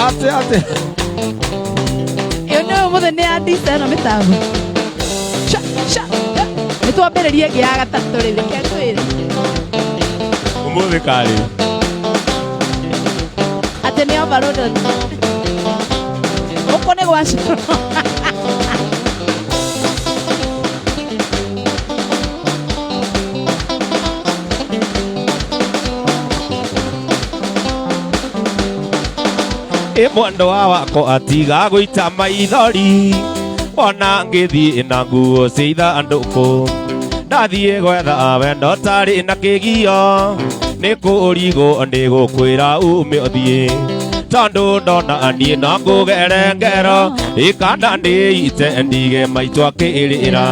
Atĩ atĩ. Ĩyo nĩ ũmũthĩ nĩ ya ndisa ĩno mĩtambo. Sha, sha, sha. Nĩ twambĩrĩrie ĩngĩ ya gatatũ rĩu, reke ngwĩre. Ũmũthĩ karĩ. Atĩ nĩ overloaded. Gũkũ nĩ gwa coro. Ĩ mwendwa wakwa atiga gũita maithori ona ngĩthiĩ na nguo cia ithandũkũ ndathiĩ gwetha wendo tarĩ na kĩgio nĩ kũrigwo nĩ gũkwĩra ume ũthiĩ tondũ ndona niĩ no ngũgere ngero ĩ kana ndĩite ndige maitũ akĩrĩra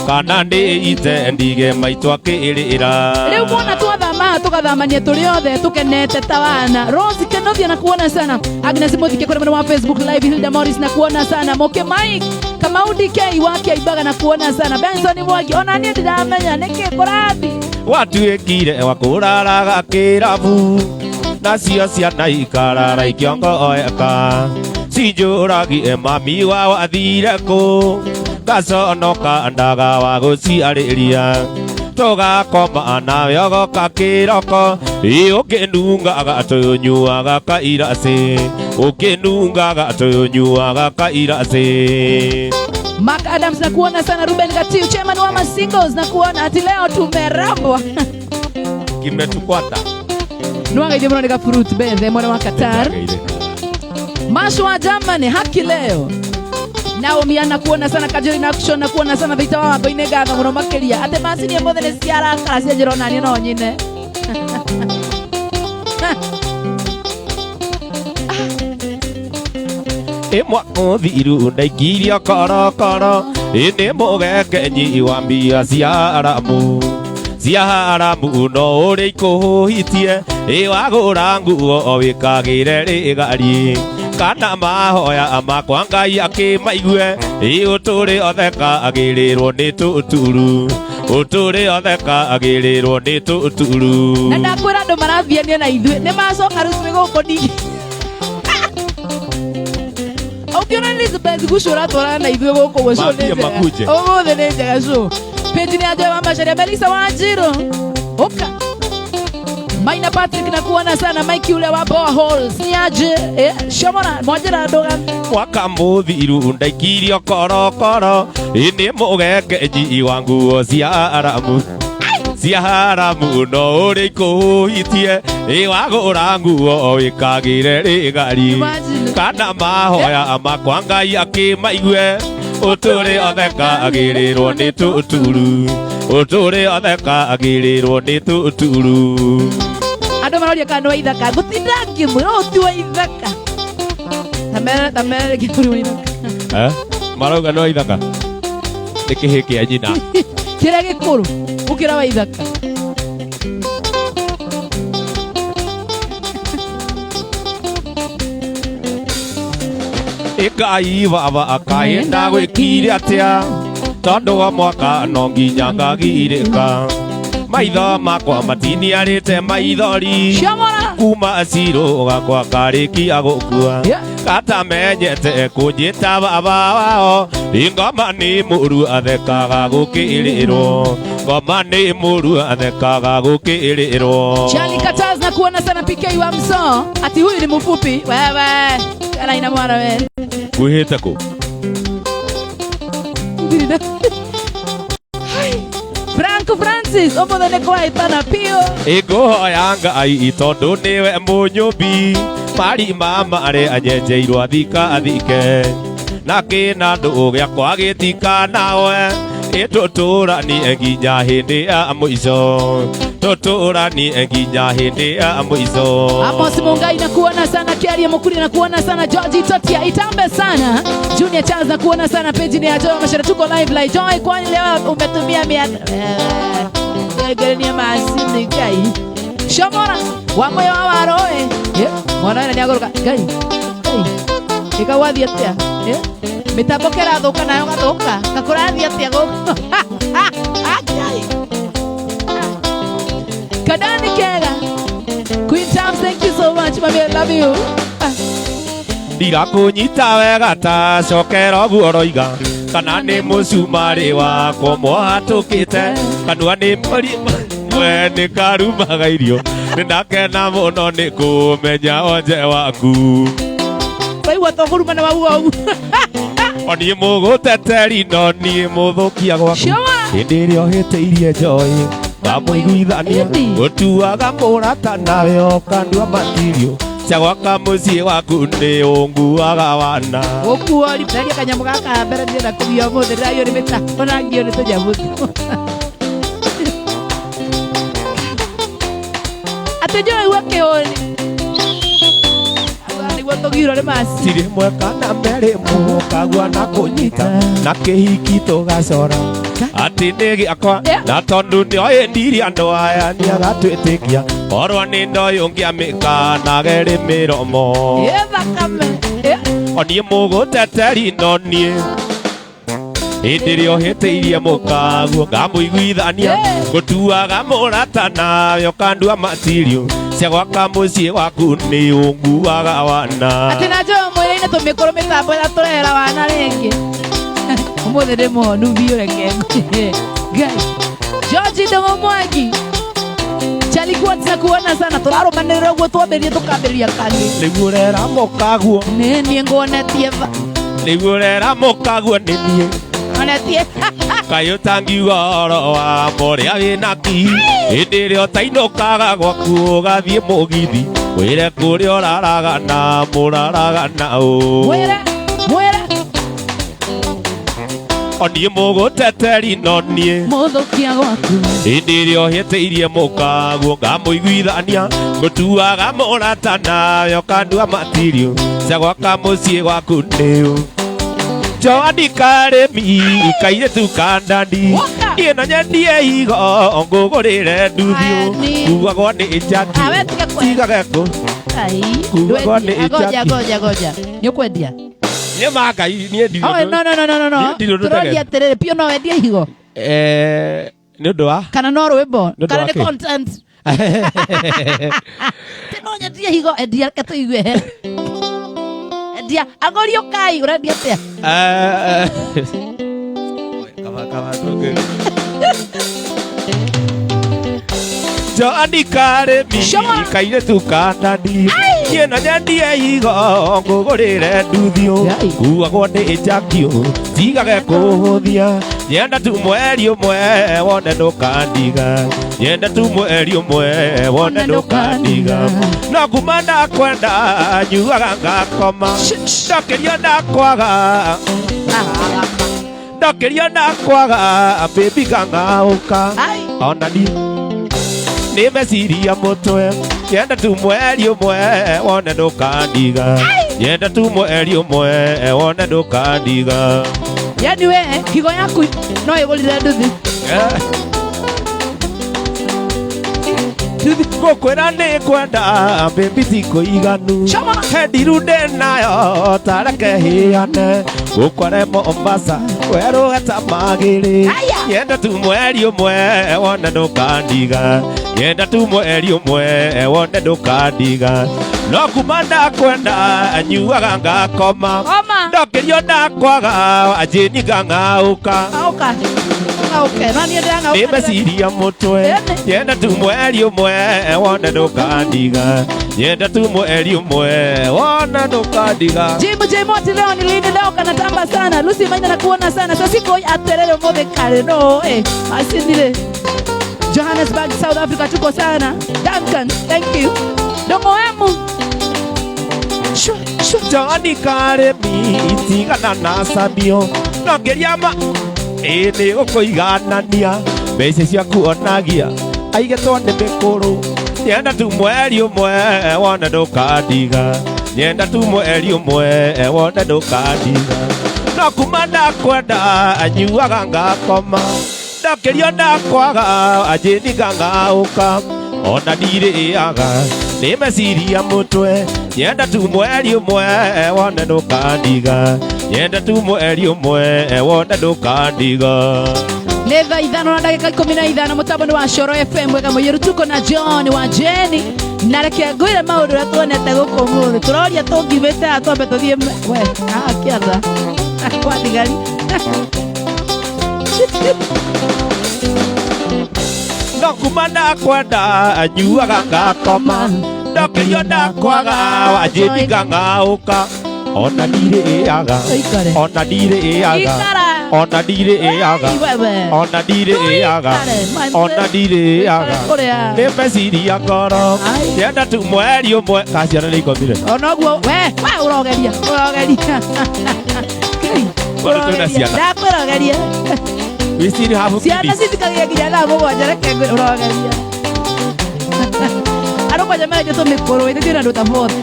kana ndĩite ndige maitũ akĩrĩra. Rĩu mwona twathama tũgathamania tũrĩ othe tũkenete ta wana. Rose Kenothia na kuona sana. Agnes Muthike kũrĩ mwena wa Facebook Live, Hilda Morris na kuona sana. Moke Mike Kamau DK wake Ibaga na kuona sana. Benson Mwangi ona niĩ ndiramenya nĩkĩ kũrathi. Watuĩkire wa kũraraga kĩrabu nacio ciana ikarara ikĩongoeka cinjũragie mami wao athire kũ ngaconoka ndaga wa gũciarĩria tũgakoma nawe ũgoka kĩroko ĩ ũkĩnungaga tũnyuaga kairacĩ ũkĩnungaga tũnyuaga kairacĩ. Mark Adams na kuona sana. Ruben Gatiu chairman wa Masingles na kuona ati leo tumerambwa. Kimetukwata. Nĩwagaithio mũno nĩ Gafurut Bethe mwena wa Qatar. Masho wa Germany haki leo. Naomi ana kuona sana. Kajori na action na kuona sana. Thita wa wango-inĩ ngatho mũno makĩria atĩ macini ũmũthĩ nĩ ciarakara cianjĩra ona niĩ no nyine. Ĩ mwaka ũthiru ndaikirio korokoro ĩ nĩ mũgekenyi wa mbia cia haramu cia haramu no ũrĩ ikũhũhitie ĩ wagũra nguo wĩkagĩre rĩgari kana mahoya makwa Ngai akĩmaigue ĩ ũtũre otheka agĩrĩrwo nĩ tũturu ũtũre otheka agĩrĩrwo nĩ tũturu. Na ndakwĩra andũ marathiania na ithuĩ nĩ macoka rĩu twĩ gũkũ ndigi ũngĩona Elizabeth Gucu ũratwarana na ithuĩ gũkũ ũguo show nĩ Mambie njega. makuje. Ũmũthĩ nĩ njega show. Page nĩ ya Joy wa Macharia. Melissa Wanjiru ũka. Maina Patrick na kuona sana. Mike ule wa boreholes ni aje shomora mwanjira ndũgame. Mwaka mũthiru ndaikirio korokoro ĩ nĩ mũgekenyi wa nguo cia haramu cia haramu no ũrĩ ikũhũhitie ĩ wagũra nguo wĩkagĩre rĩgari Imagine. kana mahoya makwa Ngai akĩmaigue ũtũre otheka agĩrĩrwo nĩ tũturu ũtũre otheka agĩrĩrwo nĩ tũturu. Andũ maroria kana nĩ wa ithaka ngũtinda ngĩmwĩra ũyũ ti wa ithaka tamere tamere gĩkũrĩ wa ithaka. Eh? Marauga nĩ wa ithaka nĩ kĩhĩ kĩa nyina. Kĩrĩa gĩkũrũ gũkĩra wa ithaka. Ĩngai baba akaĩ ndagwĩkire atĩa tondũ wa mwaka no nginya ngagirĩka maitho makwa matiniarĩte maithori Shomora kuma cirũ gakwa karĩkia gũkua Yeah. katamenyete kũnjĩta baba wao ĩ ngoma nĩ mũru athekaga gũkĩrĩrwo ngoma nĩ mũru athekaga gũkĩrĩrwo. Charlie Kataz na kuona sana. PK wa Mso ati huyu ni mfupi wewe kana ina mwana wewe. Kwĩhĩte kũ? Frank Francis ũmũthĩ nĩ kwahĩtana piũ. Ĩngũhoya Ngai tondũ nĩwe mũnyũmbi marima marĩa anyenjeirwo athika athike na kĩna ndũ gĩakwa gĩtikanawe ĩtũtũranie nginya hĩndĩ ya mũico tũtũranie nginya hĩndĩ ya mũico. Amos Mungai na kuona sana. Kiaria Mukuri na kuona sana. George Totia itambe sana. Junior Charles na kuona sana. Page ni ya Joy Mashara tuko live live. Joy kwani leo umetumia mia Gerenia masini Ngai. Shomora wa moyo wa waroe. Mwana wena nĩagũrũka Ngai. Ngai. Ĩkagwathiĩ atĩa? Mĩtambo kĩrathũka nayo gathũka. Kakũrathiĩ atĩa gũkũ? Ngai. Kadani Kega. Queen Tams, thank you so much, mami. I love you. Ah. Ndirakũnyita wega ta cokera ũguo ũroiga kana nĩ mũcumarĩ wakwa mwahatũkĩte kanua nĩ mũri we nĩ karumaga irio nĩndakena mũno nĩ kũmenya onje waku. Waigua tũkũrumana wauga ũguo. O niĩ mũgũteteri no niĩ mũthũkia gwaku. Sure. Hĩndĩ ĩrĩa ũhĩtĩirie njoĩ ngamũiguithania. Ĩni. Gũtuaga mũrata nawe ũkandua matirio cia gwaka mũciĩ waku nĩ ũnguaga wana. Gũkuo ndaria kanyamũ gaka mbere ndĩrenda kũgia ũmũthĩ ndĩraiywo nĩ mĩtambo na ngio nĩ tũnyamũ tu. Atĩ njũĩ waigua kĩhũni. Auga nĩguo tũgiirwo nĩ maci. Tirĩ mwe kana merĩ mũkagua na kũnyita na kĩhiki tũgacora atĩ nĩ gĩakwa. Yeah. Na tondũ nĩoĩ ndiri andũ aya nĩagatwĩtĩkia korwo nĩ ndoĩ ũngĩamĩka nagerĩ mĩromo. Ĩ thakame. Ĩ. O niĩ mũgũteteri no niĩ hĩndĩ ĩrĩa ũhĩtĩirie mũkaguo ngamũiguithania. Yeah. Gũtuaga mũrata nawe ũkandua matirio cia gwaka mũciĩ waku nĩ ũnguaga wana. Atĩ na njũĩ mwĩrĩ-inĩ tũmĩkũrũ mĩtambo ĩrĩa tũrehera wana rĩngĩ. Ũmũthĩ ndĩ mũhonu biũ reke ngwĩre. Ngai. George Ndũng'ũ Mwangi. Charlie Quartz nakuona sana tũrarũmanĩrĩra ũguo twambĩrĩrie tũkambĩrĩria kangĩ. Nĩguo ũrera mũkaguo. Nĩ niĩ nguonetie va. Nĩguo ũrera mũkaguo nĩ niĩ. Onetie. Kaĩ ũtangiuga ũhoro wa mũrĩa wĩna ki hĩndĩ ĩrĩa ũtainũkaga gwaku ũgathiĩ mũgithi wĩre kũrĩa ũraraga na mũraraga na ũ. Mwĩre. Mwĩre. O niĩ mũgũteteri no niĩ Mũthũkia gwaku. Hĩndĩ ĩrĩa ũhĩtĩirie mũkaguo ngamũiguithania gũtuaga mũrata nawe ũkandua matirio cia gwaka mũciĩ gwaku nĩũ Joani karĩmi kairĩtu kandani. Woka. Niĩ no nyendie higo ngũgũrĩre nduthiũ. Ani. Kuagwo nĩ njaki. Ah, we tiga kwe- Tigage kũ Ai. Kuagwo nĩ Ndwendia. Ngoja njaki. ngoja ngoja. Nĩ ũkwendia? Nĩ ma Ngai niĩ ndirĩ Oh, ũndũ- no no no no no no. Niĩ ndirĩ ũndũ Tũroria ndegete. atĩrĩrĩ piũ no wendie higo Nĩ ũndũ wa kana no rwĩmbo Nĩ ũndũ kana wa nĩ kĩ? content. Ti no nyendie higo endia reke tũigue. Endia agũri ũkai ũrendia atĩa? Kaba kaba tũngĩ. Joani karĩmi Shoma. kairĩtu kandani niĩ no nyendie higo ngũgũrĩre nduthiũ. Yai. Kuagwo nĩ njakio tigage kũhũthia nyenda tu mweri ũmwe wone ndũkandiga nyenda tu mweri ũmwe wone ndũkandiga no kuma ndakwenda nyuaga ngakoma ndokĩrio ndakwaga ndokĩrio ndakwaga baby kang'aũka. Ai. Ona niĩ nĩ meciria mũtwe nyenda tu mweri ũmwe wone ndũkandiga nyenda tu mweri ũmwe wone ndũkandiga. Yaani we higo yaku no ĩgũrire nduthi. Ngũkwĩra nĩ kwenda baby ti kũiganu. Shoma. He ndiru ndĩ nayo tareke hĩane gũkware Mombasa werũhe ta magĩrĩ. Aya. Nyenda tu mweri ũmwe wone ndũkandiga nyenda tu mweri ũmwe wone ndũkandiga no kuma ndakwenda nyuaga ngakoma. Koma. Ndokĩrio ndakwaga anjĩni ngang'aũka. Ng'aũka. Ng'aũke. No niĩ ndĩrang'aũka. Nĩ meciria mũtwe. Ĩni. Nyenda tu mweri ũmwe wone ndũkandiga nyenda tu mweri ũmwe wone ndũkandiga. Jim J Moti leo ni lini leo kanatamba sana. Lucy Maina nakuona sana. Sasa siko aterere ũmũthĩ kare no eh asinire. Johannesburg South Africa tuko sana. Duncan, thank you. Dongo emu. Shwa shwa. Joani karĩmi tigana na Samio no ngĩria ma ĩ nĩ gũkũiganania mbeca ciaku onagia aigetwo nĩ mĩkũrũ nyenda tu mweri ũmwe wone ndũkandiga nyenda tu mweri ũmwe wone ndũkandiga no kuma ndakwenda nyuaga ngakoma ndokĩrio ndakwaga anjĩni ngang'aũka ona ndirĩaga nĩ meciria mũtwe nyenda tu mweri ũmwe wone ndũkandiga nyenda tu mweri ũmwe wone ndũkandiga. Nĩ thaa 5 na ndagĩka 15, mũtambo nĩ wa Coro FM. Wega mũiyũru, tuko na John wa Jenny, na reke ngwĩre maũndũ ũrĩa tuonete gũkũ ũmũthĩ. Tũroria tũngiumĩte haha twambe tũthiĩ we haha kĩatha kwa thigari. No kuma ndakwenda, nyuaga ngakoma, ndokĩrio ndakwaga, wanjĩndi ngang'aũka, ona ndirĩaga. Ũikare. Ona ndirĩaga. Ikara. Ona ndirĩaga. Wewe. Ona ndirĩaga. Tũikare, my Ona ndirĩaga. Kũrĩa. Nĩ meciria ngoro. Ai. Ndĩrenda tu mweri ũmwe ka ciana nĩ ikomire. Onoguo we ũrogeria ũrogeria. Kei, Bado twĩna ũrogeria. ciana. Ndakwĩrogeria. We still have Ciana kiddies. cithikagia nginya thaa 7. Reke ũrogeria andũ kwanja marenjwo tũmĩkũrũ ĩtĩ twĩna andũ ta 40.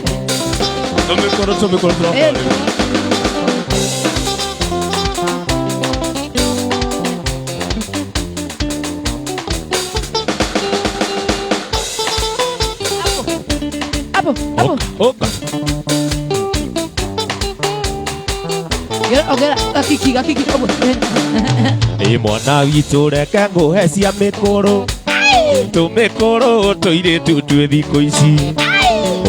Tũmĩkũrũ tũmĩkũrũ Eh. tũroka. Hapo hapo. Ũka. Ongera, ongera gakiki gakiki ũguo. Ĩ mwana witũ, reke ngũhe cia mĩkũrũ, tũmĩkũrũ tũirĩtu twĩ thikũ ici,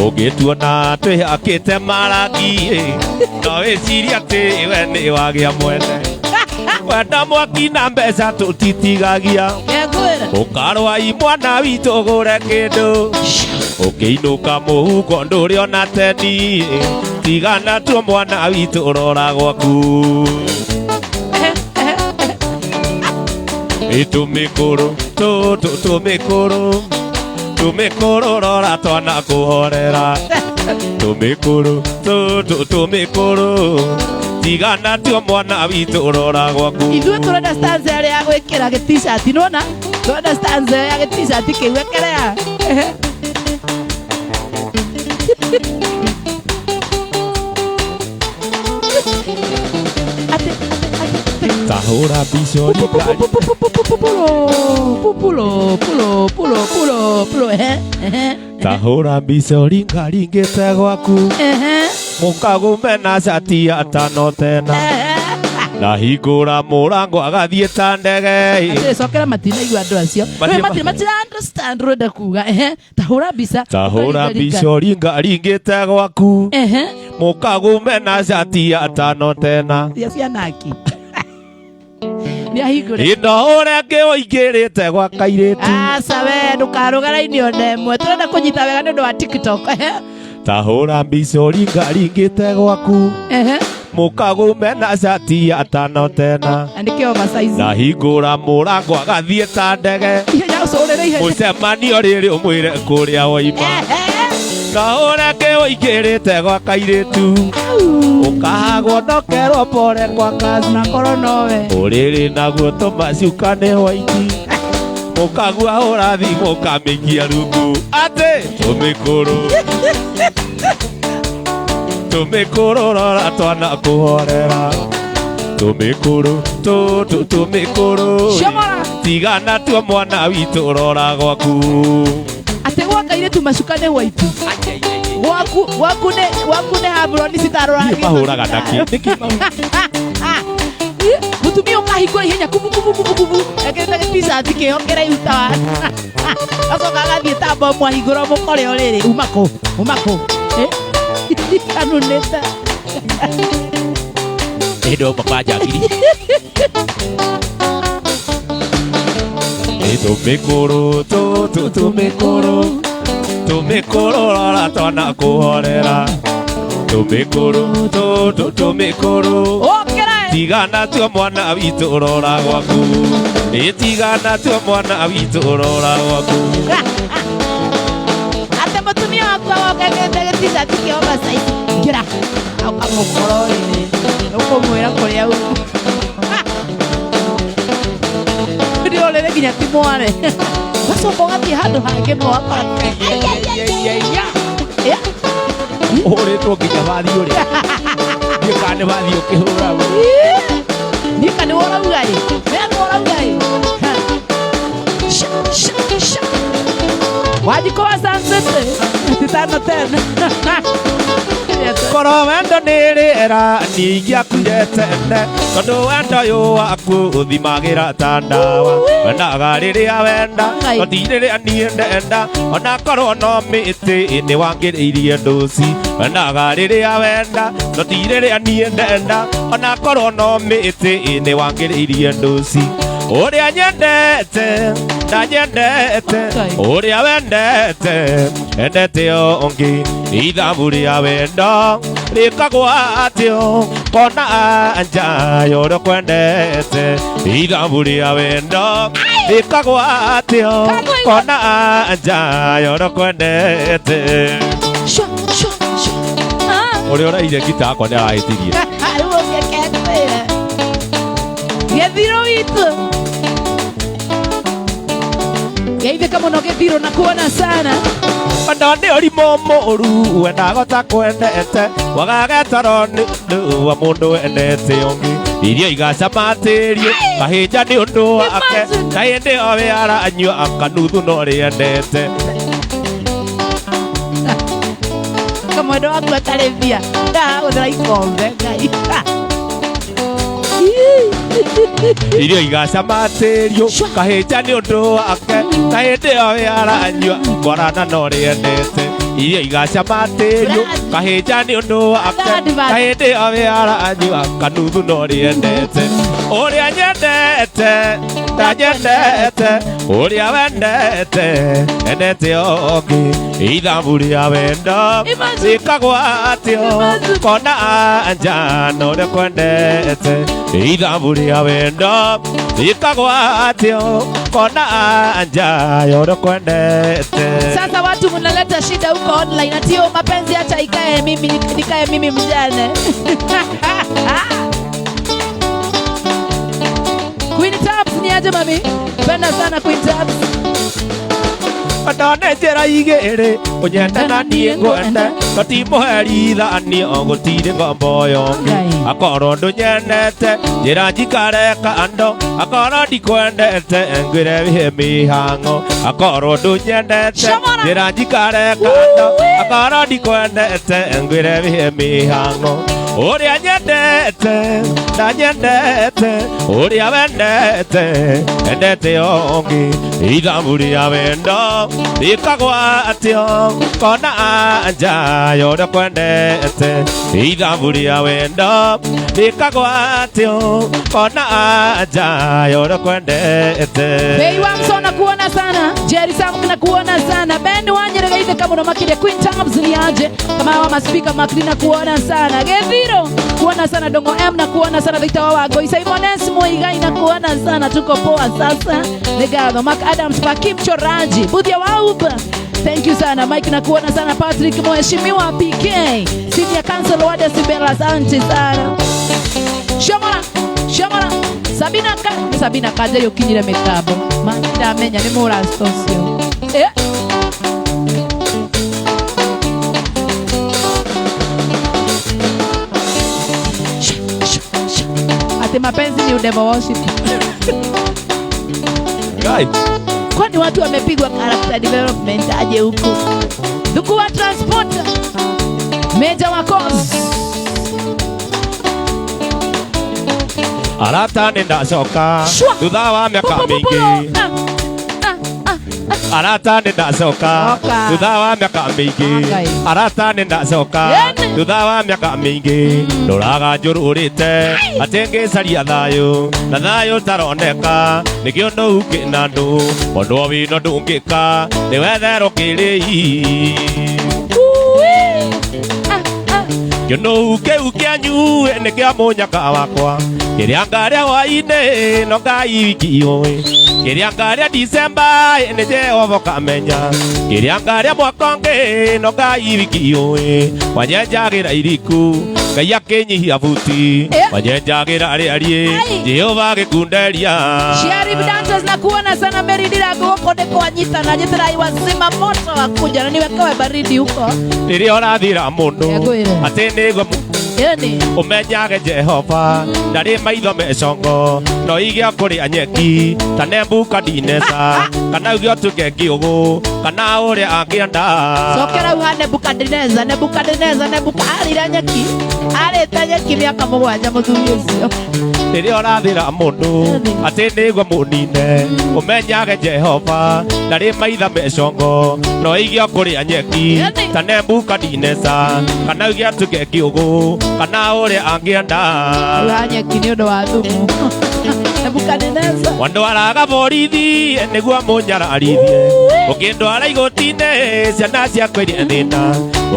ũngĩtuona twĩhakĩte marangi ĩ, no wĩcirie atĩ we nĩ wagĩa mwene. Wenda mwaki na mbeca tũtitigagia. Ngwĩra. Ũkarwai mwana witũ ũgũre kĩndũ, ũkĩinũka mũhuko ndũrĩ ona teni. Tigana tuo mwana witũ, rora gwaku. Ĩ tũmĩkũrũ tũtũ tũmĩkũrũ tũmĩkũrũ, rora twana kũhorera, tũmĩkũrũ tũtũ tũmĩkũrũ, tigana tuo mwana witũ, rora gwaku. Ithuĩ tũrenda stanza ĩrĩa ya gwĩkĩra gĩ-t-shirt, nĩwona tũrenda stanza ya gĩ-t-shirt kĩu ekerea. Atĩ atĩ atĩ Tahũra mbica ũringari. Pulo, pulo, pulo, pulo, pulo, pulo, ehe, ehe. Tahũra mbica ũringaringĩte gwaku, Ehe. mũkagũme na cati atano tena, na hingũra mũrango agathiĩ ta ndege. Atĩ cokera, matinaigua andũ acio. Matirĩ. Matira understand ũrenda kuga. Ehe, tahũra mbica. Tahũra ũkaringaringa. mbica ũringaringĩte gwaku, mũkagũme na cati atano tena. Cia cianaki nĩ ahingũre. Ĩno ũrĩa ngĩ ũingĩrĩte gwa kairĩtu. Aca we, ndũkarũga raini ona ĩmwe, tũrenda kũnyita wega nĩ ũndũ wa TikTok. Ehe. Tahũra mbica ũringaringĩte gwaku, mũkagũme na cati atano tena, Na nĩkĩo oversize. Na hingũra mũrango agathiĩ ta ndege. Ihenya, ũcũrĩre ihenya. Mũcemanio rĩrĩ ũmwĩre kũrĩa woima. Na ũrĩa ngĩ ũingĩrĩte gwa kairĩtu, ũkahagwo nokerwo pore kwa kazi. Na korwo nowe. Ũrĩrĩ naguo tũmacuka nĩ hwaiti, mũkagua hũra thimũ ũkamĩikia rungu, atĩ tũmĩkũrũ tũmĩkũrũ, rora twana kũhorera, tũmĩkũrũ tũtũ tũmĩkũrũ. Ciomora. Tigana tuo mwana witũ, rora gwaku. Atĩ gwa kairĩtu macuka nĩ white, gwaku gwaku nĩ haburoni citarũra. Niĩ mahũraga nakĩ? Nĩkĩ Mũtumia ũkahingũra ihenya, kubu kubu kubu kubu, ekĩrĩte gĩ-t-shirt kĩo kĩraihu ta wa, acoka agathiĩ ta bomu, ahingũra mũkore ũrĩrĩ, uma kũ, uma kũ. Eh? Anunĩte. Ĩndo kwa njagiri. Ĩ tũmĩkũrũ tũtũ tũmĩkũrũ tũmĩkũrũ, rora twana kũhorera, tũmĩkũrũ tũtũ tũmĩkũrũ. Ũkĩra. Tigana tuo mwana witũ, rora gwaku. Ĩ tigana tuo mwana witũ, rora gwaku. Atĩ mũtumia waku agoka ekĩrĩte gĩ-t-shirt kĩa oversize, ngĩra ũkamũkora ũrĩrĩ, ũkũmwĩra kũrĩa uma ndĩ ũrĩrĩ nginya ti mware, ũgacoka ũgathiĩ handũ hangĩ ma ũgakora. Yeah. Ũhũrĩtwo nginya bathi ũrĩa ndiũ kana nĩ bathi ũkĩhũra. Nika nĩ worauga ĩ, we nĩ worauga ĩ. Ha. Sha, sha, sha. Wanjikũ wa Sun City titano tena. Korwo wendo nĩ rĩera niĩ ingĩakuire tene tondũ wendo ũyũ waku ũthimagĩra ta ndawa wendaga rĩrĩa wenda Ngai. no ti rĩrĩa niĩ ndenda ona korwo no mĩtĩ nĩ wangĩrĩirie ndũci wendaga rĩrĩa wenda no ti rĩrĩa niĩ ndenda ona korwo no mĩtĩ nĩ wangĩrĩirie ndũci ũrĩa nyendete ndanyendete Ngai. ũrĩa wendete endete ũngĩ ithabu rĩa wendo rĩkagwo atĩo kona anja yorĩa kwendete ithabu rĩa wendo rĩkagwo atĩo kona anja yorĩa kwendete Shwa, shwa, shwa. Ah. ũrĩa ũraire ngita yakwa nĩ arahĩtirie Rĩu ũngĩkekwĩra. Gĩthiro witũ geithĩka mũno gĩthiro na kuona sana Wendo nĩ ũrimũ mũũru wendaga ũtakwendete wagaga toro nĩ ũndũ wa mũndũ wendete ũngĩ irio igacamatĩrio kahĩnja nĩ ũndũ wake Imagine. na hĩndĩ ĩyo we aranyua akanuthu no rĩendete kamwendo waku atarĩ mbia ndagũthĩra ikombe ngai irio igacamatĩrio kahĩnja nĩ ũndũ wake na hĩndĩ ĩyo we aranyua ngwarana no rĩendete irio igacamatĩrio kahĩnja nĩ ũndũ wake na hĩndĩ ĩyo we aranyua kanuthu no rĩendete ũrĩa nyendete ndanyendete ũrĩa wendete endete ũngĩ ithabu rĩa wendo Imagine. rĩkagwo atĩo Imagine. kona anja na ũrĩa kwendete ithabu rĩa wendo rĩkagwo atĩo kona anja ya ũrĩa kwendete Sasa watu mnaleta shida huko online atio mapenzi hata ikae mimi nikae mimi mjane. Queen Tabs ni aje mami? Penda sana Queen Tabs. Wendo nĩ njĩra igĩrĩ ũnyende na niĩ ngwende no ti mũherithanio gũtirĩ ngombo yongĩ Ngai. akorwo ndũnyendete njĩra njikare kando akorwo ndikwendete ngwĩre wĩhe mĩhang'o akorwo ndũnyendete Shomora. njĩra njikare kando Uwe. akorwo ndikwendete ngwĩre wĩhe mĩhang'o ũrĩa nyendete ndanyendete ũrĩa wendete endete ũngĩ ithabu rĩa wendo rĩkagwo atĩo kona anja ya ũrĩa kwendete ithabu rĩa wendo rĩkagwo atĩo kona anja ya ũrĩa kwendete Bei Wamso nakuona sana. Jerry Sam nakuona sana. Ben Wanyere geithĩka mũno makĩria. Queen Tabs ni aje? Kama wa maspika makri nakuona sana. Gethiro kuona sana Dongo M nakuona sana Victor wa Wangoi. Simon S Muigai nakuona sana. Tuko poa sasa. Nĩngatho Mark Adams Pakim Choraji. Buthia wa Uber. Thank you sana Mike nakuona sana Patrick Mheshimiwa PK. Senior Council Wada Sibela asante sana. Shomora, Shomora, Sabina ka, Sabina kaja yokinyire mitambo. Ma ndamenya nĩ mũrasta ũcio. Eh. Sha, sha, sha. Ati mapenzi ni udemo worship. Ngai. Kwani watu wamepigwa character development aje huku? Dhuku wa transporter. Meja wa cause. Arata nĩ ndacoka Shwa. thutha wa mĩaka mĩingĩ Ah, ah, ah. arata nĩ ndacoka Oka. thutha wa mĩaka mĩingĩ Ngai. arata nĩ ndacoka Yene. thutha wa mĩaka mĩingĩ ndũraga njũrũrĩte atĩ ngĩcaria thayũ na thayũ taroneka nĩkĩo ndũukĩ na ndũ mũndũ o wĩno ndũngĩka nĩ wetherwo kĩrĩi Uwe. Ah, ah. kĩnũu kĩu kĩanyu nĩ kĩa mũnyaka wakwa kĩrĩa ngarĩa hwainĩ no Ngai wiki ũĩ kĩrĩa ngarĩa Disemba nĩ Jehova ũkamenya kĩrĩa ngarĩa mwaka ũngĩ no Ngai wiki ũĩ wanyenjagĩra iriku Ngai akĩnyihia buti Eh. wanyenjagĩra rĩariĩ Ai. Jehova agĩkunderia Sheriff Dancers nakuona sana Mary Ndirangu huko ndiko anyita na jitrai wazima moto wakuja na niwekewe baridi huko. Rĩrĩa ũrathira mũndũ Ngwĩre. atĩ nĩguo Yoni. Ũmenyage Jehova ndarĩ maitho mecongo no igĩa kũrĩa nyeki ta Nebukadineza Kana uge ũtuĩke kĩũgũ kana ũrĩa angĩenda. Cokera hau ha Nebukadineza. Nebukadineza, Nebuka arĩire nyeki, arĩte nyeki mĩaka 7 mũthuri ũcio. Rĩrĩa ũrathĩra mũndũ atĩ nĩguo mũnine, ũmenyage Jehova ndarĩ maitha mecongo, no ige kũrĩa nyeki ta Nebukadineza, kana uge atuĩke kĩũgũ kana ũrĩa angĩenda. Hau ha nyeki nĩ ũndũ wa thumu. Nebukadineza. Wandwaraga borithi nĩguo mũnyararithie, ũkĩndwara igoti-inĩ ciana ciakwa iria thĩna,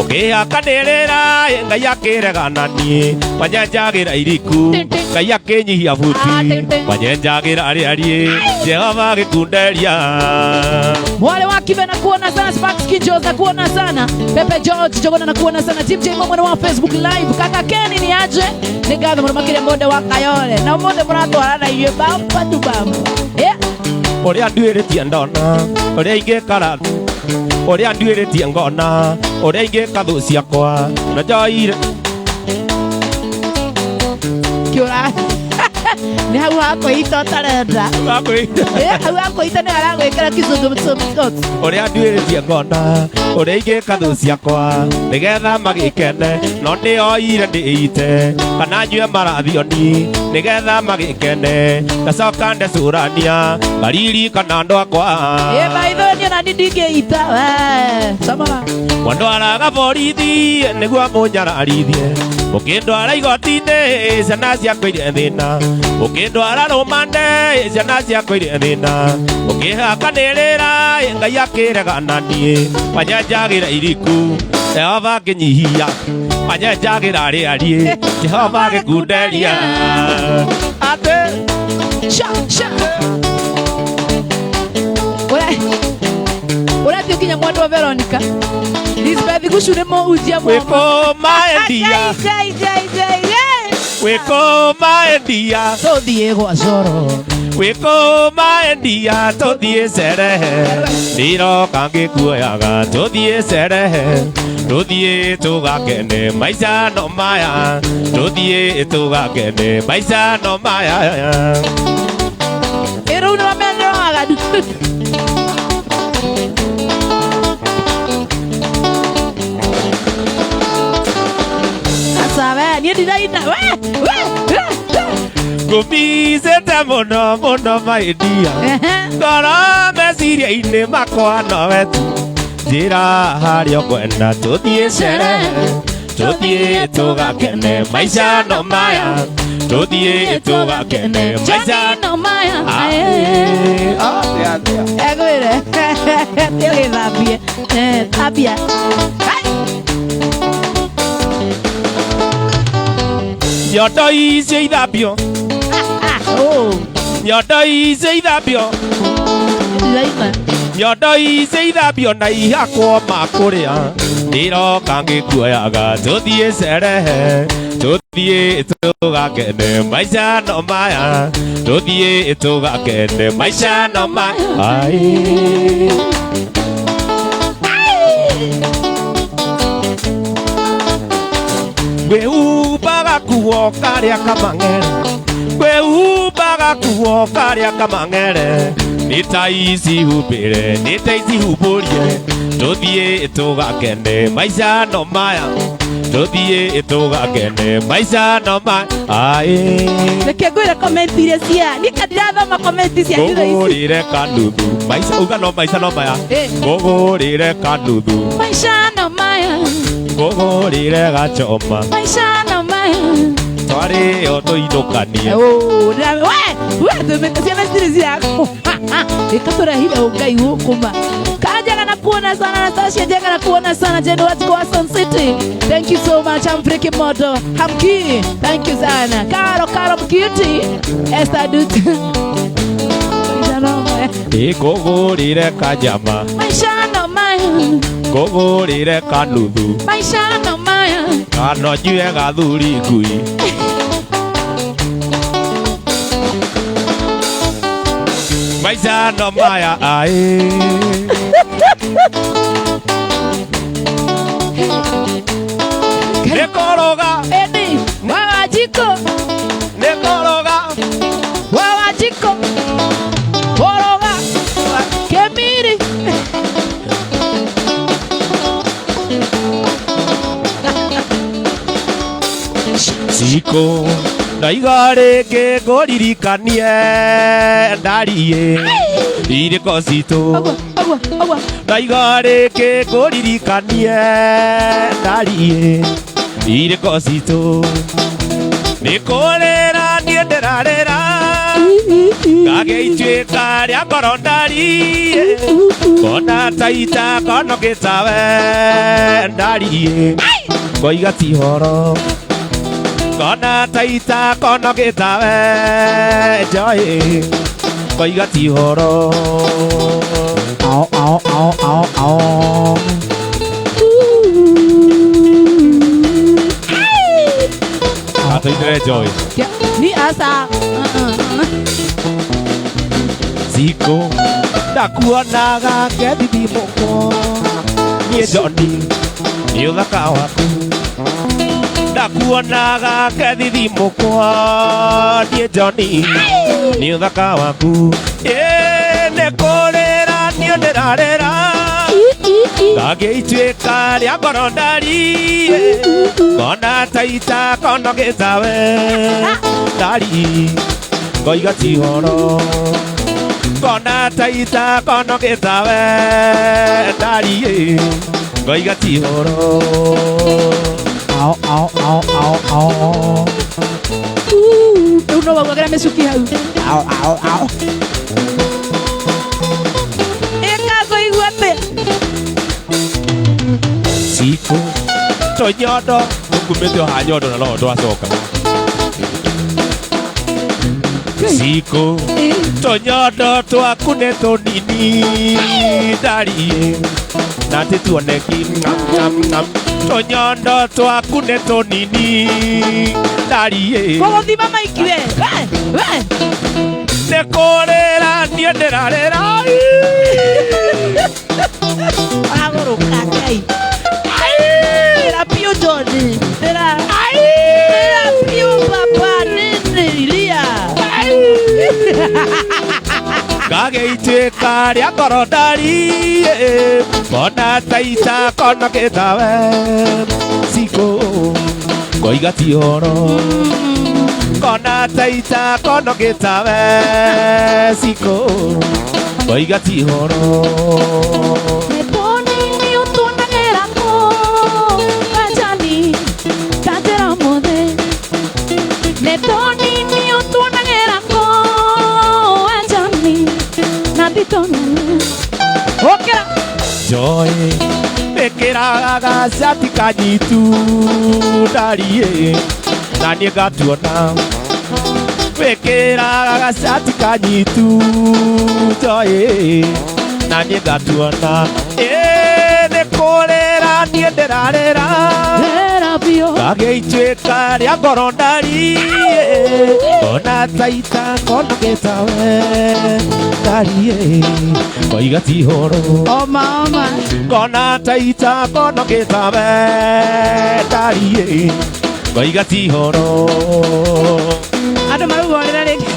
ũkĩhakanĩrĩra Ngai akĩregana niĩ, wanyenjagĩra iriku Ngai akĩnyihia buti, wanyenjagĩra rĩariĩ Jehova agĩkunderia. Mwale wa Kibe na kuona sana, Sparks Kinjos na kuona sana, Pepe George Jogona na kuona sana, Jim J Mwana wa Facebook Live, kaka Kenny ni aje ni gatho mũno makĩria monde wa Kayole na ũmũthĩ mũratwarana inyuĩ bamba tu bamba. Yeah. Ũrĩa nduĩrĩtie ndona, ũrĩa ingĩkara, ũrĩa nduĩrĩtie ngona, ũrĩa ingĩka thũ ciakwa na njoire Kĩũra nĩ hau hakwĩita ũtarenda. Hau hakwĩita nĩ haragwĩkĩra kizungumzungumzo. Ũrĩa nduĩrĩtie ngona, ũrĩa ingĩka thũ ciakwa nĩgetha magĩkene, no nĩoire ndĩite kana nyue marathioni nĩgetha magĩkene, ngacoka ndecũrania ngaririkana andũ akwa. Ĩ by the way niĩ ona niĩ ndingĩita. We, soma ma. Wandwaraga borithi nĩguo mũnyararithie, ũkĩndwara igoti-inĩ ciana ciakwa iria thĩna, ũkĩndwara rũmande ciana ciakwa iria thĩna, ũkĩhakanĩrĩra Ngai akĩregana niĩ, wanyenjagĩra iriku Jehova akĩnyihia, wanyenjagĩra rĩariĩ Jehova agĩkunderia. Atĩ Sha sha. Ura ũrathiĩ ũkinya mwendwa Veronica. Lisbeth Gucu nĩ mũhunjia mwema. Wĩkũ maendia, Jai, jai, jai, jai. wĩkũ maendia, Tũthiĩ gwa coro. wĩkũ maendia, tũthiĩ cerehe, ndiroka ngĩkuoyaga, tũthiĩ cerehe, tũthiĩ tũgakene maica no maya, tũthiĩ tũgakene maica no maya. Ĩ rĩu nĩ wamenyero waganu. Aca we, niĩ ndiraina. We, we, we, we. Ngũmicĩte mũno mũno maidia, ngoro meciria-inĩ makwa nowe tu, njĩra harĩa ũkwenda tũthiĩ cerehe, tũthiĩ tũgakene maica no maya, tũthiĩ tũgakene maica no maya. Atĩa, atĩa. Egwĩre thiĩ ũgĩthambie. Thambia. Hai. Nyondo icio ithambio, Oh, nyondo icio ithambio, ndiraina. nyondo icio ithambio na ihakwo makũrĩa, ndiroka ngĩkuoyaga, tũthiĩ cerehe, tũthiĩ tũgakene maica no maya, tũthiĩ tũgakene maica no maya. Ai. Ngwĩhumbaga kuo karĩa kamang'ere, ngwĩhumbaga kuo karĩa kamang'ere, nĩ ta ici humbĩre, nĩ ta ici humbũrie, tũthiĩ tũgakene maica no maya, tũthiĩ tũgakene maica no maya. Ai. Reke ngwĩre comment iria cia niĩ ka ndirathoma comment cia thutha ici. Ngũgũrĩre kanuthu maica, uga no maica no maya, Eh. ngũgũrĩre kanuthu, Maica no maya, ngũgũrĩre gachoma, maica no maya. twarĩo tũinũkanie. Oh, we, we, ciana cirĩ ciaku. Ĩkatũrehire ũngai gũkũ ma. Kanjega na kuona sana, Anastasia njega na kuona sana, Jane Watiko wa Sun City. Thank you so much. Humphrey Kimoto. Hamki. Thank you sana. Karo Karo Mkiuti. Esther Dut. Maisha no maya. Ngũgũrĩre kajama, Maisha no maya. ngũgũrĩre kanuthu, Maisha no maya. kana njue gathuri ngui. Maica no maya ai. Nĩ kũrũga, Edi, Wawajiko. nĩ kũrũga. Wawajiko. Kũrũga. Cikũ ndaiga rĩngĩ ngũririkanie ndariĩ irĩko citũ. Ogwo, ogwo, ogwo. Ndaiga rĩngĩ ngũririkanie ndariĩ irĩko citũ. Nĩ kũrĩra niĩ ndĩrarĩra ngagĩituĩka rĩa ngoro ndariĩ kona taita kono gĩtawe ndariĩ ngoiga ti horo kona taita kono gĩtawe njoĩ ngoiga ti horo. Ao, ao, ao, ao, ao. Atũinĩre njoĩ. Kia- Ni asa. Ziko ndakuonaga ngethithimũkwo niĩ Johnny nĩ ũthaka waku ndakuonaga ngethithimũkwo niĩ Johnny nĩ ũthaka waku. Ĩ nĩ kũrĩra niĩ ndĩrarĩra ngagĩituĩka rĩa ngoro ndariĩ ngona taita kono gĩtawe ndari ngoiga ti horo ngona taita kono gĩtawe ndariĩ ngoiga ti horo. Ao, ao, ao, ao, ao. Rĩu no waugagĩra mĩcuki hau. Ao, ao, ao. Ĩka ngũigua atĩa? Cikũ tũnyondo tũkumĩte o ha nyondo na noho twacoka. Cikũ tũnyondo twaku nĩ tũnini ndariĩ na tĩtuoneki ngam ngam ngam tũnyondo twaku nĩ tũnini ndariĩ. Gũgũthima maiki we. We, we. Nĩ kũrĩra niĩ ndĩrarĩra. Agũrũka Ngai. Ndĩra biũ Johnny. Ndĩra. Ndĩra biũ baba nini ria. Ngagĩituĩka rĩa ngoro ndariĩ kona taita kono gĩtawe cikũ ngoiga ti horo kona taita kono gĩtawe cikũ ngoiga ti horo. Okera. Joy ĩkĩraga gacati kanyitu ndariĩ na niĩ ngatuona wĩkĩraga gacati kanyitu Joy na niĩ ngatuona. Ĩ nĩ kũrĩra niĩ ndĩrarĩra Rera biũ. ngagĩituĩka rĩa ngoro ndariĩ kona taita kono gĩtawe ndariĩ ngoiga ti horo. Oma, oma. Kona taita kono gĩtawe ndariĩ ngoiga ti horo. Andũ marauga orĩra rĩngĩ.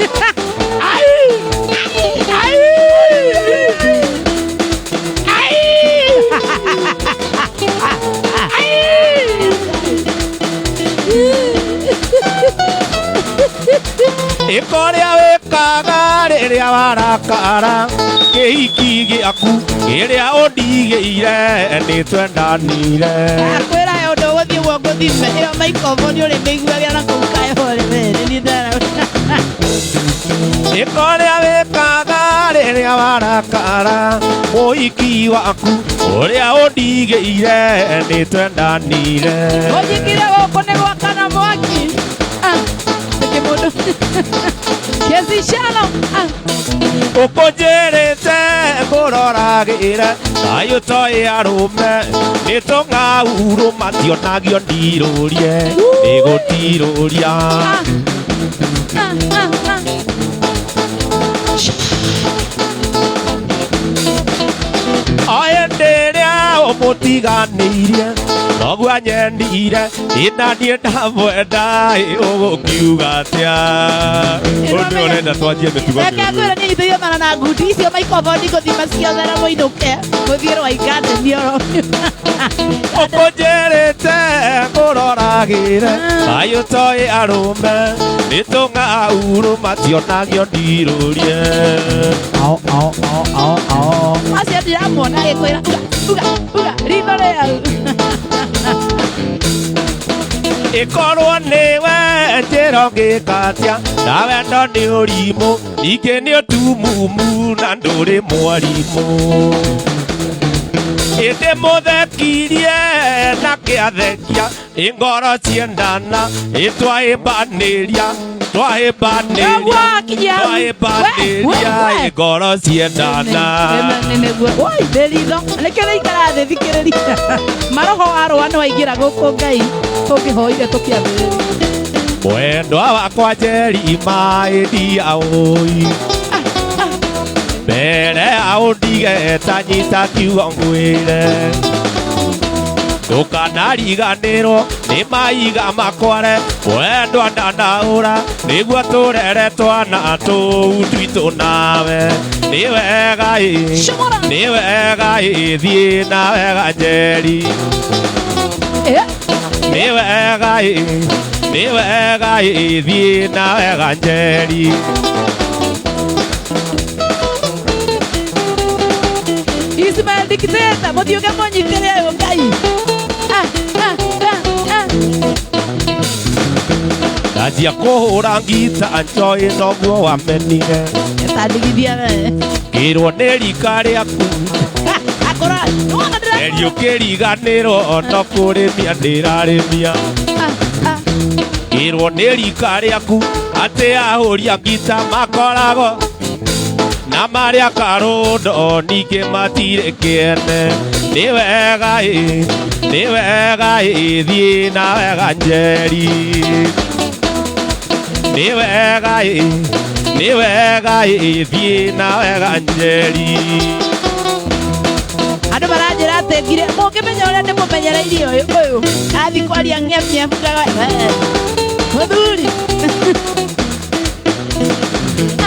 Ĩkorĩa wĩkaga rĩrĩa warakara kĩhiki gĩaku kĩrĩa ũndigĩire nĩ twendanire. Akwĩra we ũndũ ũgũthiĩ ũguo ngũthime ĩyo microphone ũrĩmĩiguagĩra na kũu kaehore we nĩ niĩ ndara. Ĩkorĩa wĩkaga rĩrĩa warakara mũhiki waku ũrĩa ũndigĩire nĩ twendanire. Ũnjigire gũkũ nĩ gwakana mwaki. Ah, ndĩkĩ mũndũ. Kezi Shalom. Ah. Ũkũnjĩrĩte ngũroragĩre thayũ toĩ arũme nĩ tũng'aurũ mationagio ndirũrie nĩgũtirũria. Ah. Ah, ah, ah. O hĩndĩ ĩrĩa ũmũtiganĩirie noguo anyendire ĩna niĩ ndamwenda ĩ ũgũkiuga atĩa? Ũyũ nĩwe ũrenda twanjie mĩtugo Reke mĩũru. ngwĩre niĩ nyitĩrĩire mana na ngundi icio microphone ngũthima ciothe na mũinũke mũthiĩ Rwai Garden oro. Ũkũnjĩrĩte ngũroragĩre Ũkagĩre thayũ toĩ arũme nĩ tũng'aurũ mationagio ndirũrie. Ao ao ao ao ao. Acio ndĩramuona agĩkwĩra uga uga uga ritho rĩau. Ĩkorwo nĩwe njĩra ũngĩkatia na wendo nĩ ũrimũ ningĩ nĩ ũtumumu na ndũrĩ mwarimũ. Ĩndĩ mũthekirie na kĩathekia ĩ ngoro ciendana ĩ twahĩmbanĩria twahĩmbanĩria Nĩguo kinyia hau. twahĩmbanĩria We, we, ĩ ngoro ciendana. Nĩguo woi ndĩ ritho nĩkĩo rĩikara thĩ thikĩrĩria maroho warũa nĩ waingĩra gũkũ Ngai tũngĩhoire tũkĩambĩrĩria. Mwendwa wakwa Njeri maĩ ndiaũi mbere ya ũndige ta nyita kiugo ngwĩre ndũkanariganĩrwo nĩ maiga makware mwendwa ndanaũra nĩguo tũrere twana tũu twitũ nawe nĩ wega ĩ Shomora. nĩ wega ĩ thiĩ na wega Njeri Eh, nĩ wega ĩ nĩ wega ĩ thiĩ na wega Njeri. Ismael Dictator mũthiũke mũnyitĩre ũyũ Ngai. Ah, ah, ah, ah. Ndanjia kũhũra ngita njoĩ noguo wamenire Ĩtandigithia we. ngĩrwo nĩ rika rĩaku Akora nĩwona ndĩra eri ũkĩriganĩrwo no kũrĩmia ndĩrarĩmia Ah, ah. ngĩrwo nĩ rika rĩaku atĩ ahũria ngita makoragwo na marĩa karũndo ningĩ matirĩ kĩene nĩ wega ĩ nĩ wega ĩ thiĩ na wega Njeri nĩ wega ĩ nĩ wega ĩ thiĩ na wega Njeri. Andũ maranjĩra atĩ ngire mũngĩmenya ũrĩa ndĩmũmenyereirie ũyũ ũyũ athi kwaria ng'emie mbugaga mũthuri.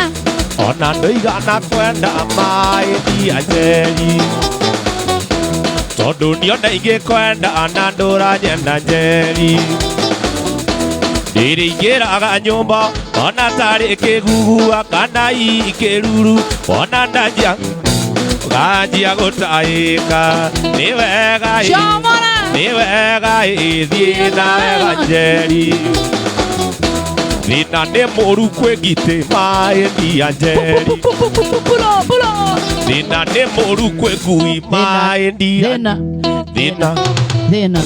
Ah, Ona ndũigana kwenda maĩ ndia Njeri tondũ niona ingĩkwenda na ndũranyenda Njeri ndĩrĩingĩraga nyũmba ona tarĩ kĩgugua kana ikĩruru ona ndanjia nganjia gũtaĩka nĩ wega ĩ Shomora. nĩ wega ĩ thiĩ na wega Njeri thĩna nĩ mũru kwĩ ngitĩ maĩ ndia Njeri Pulo, pulo. thĩna nĩ mũru kwĩ ngui maĩ ndia Thĩna. thĩna Thĩna.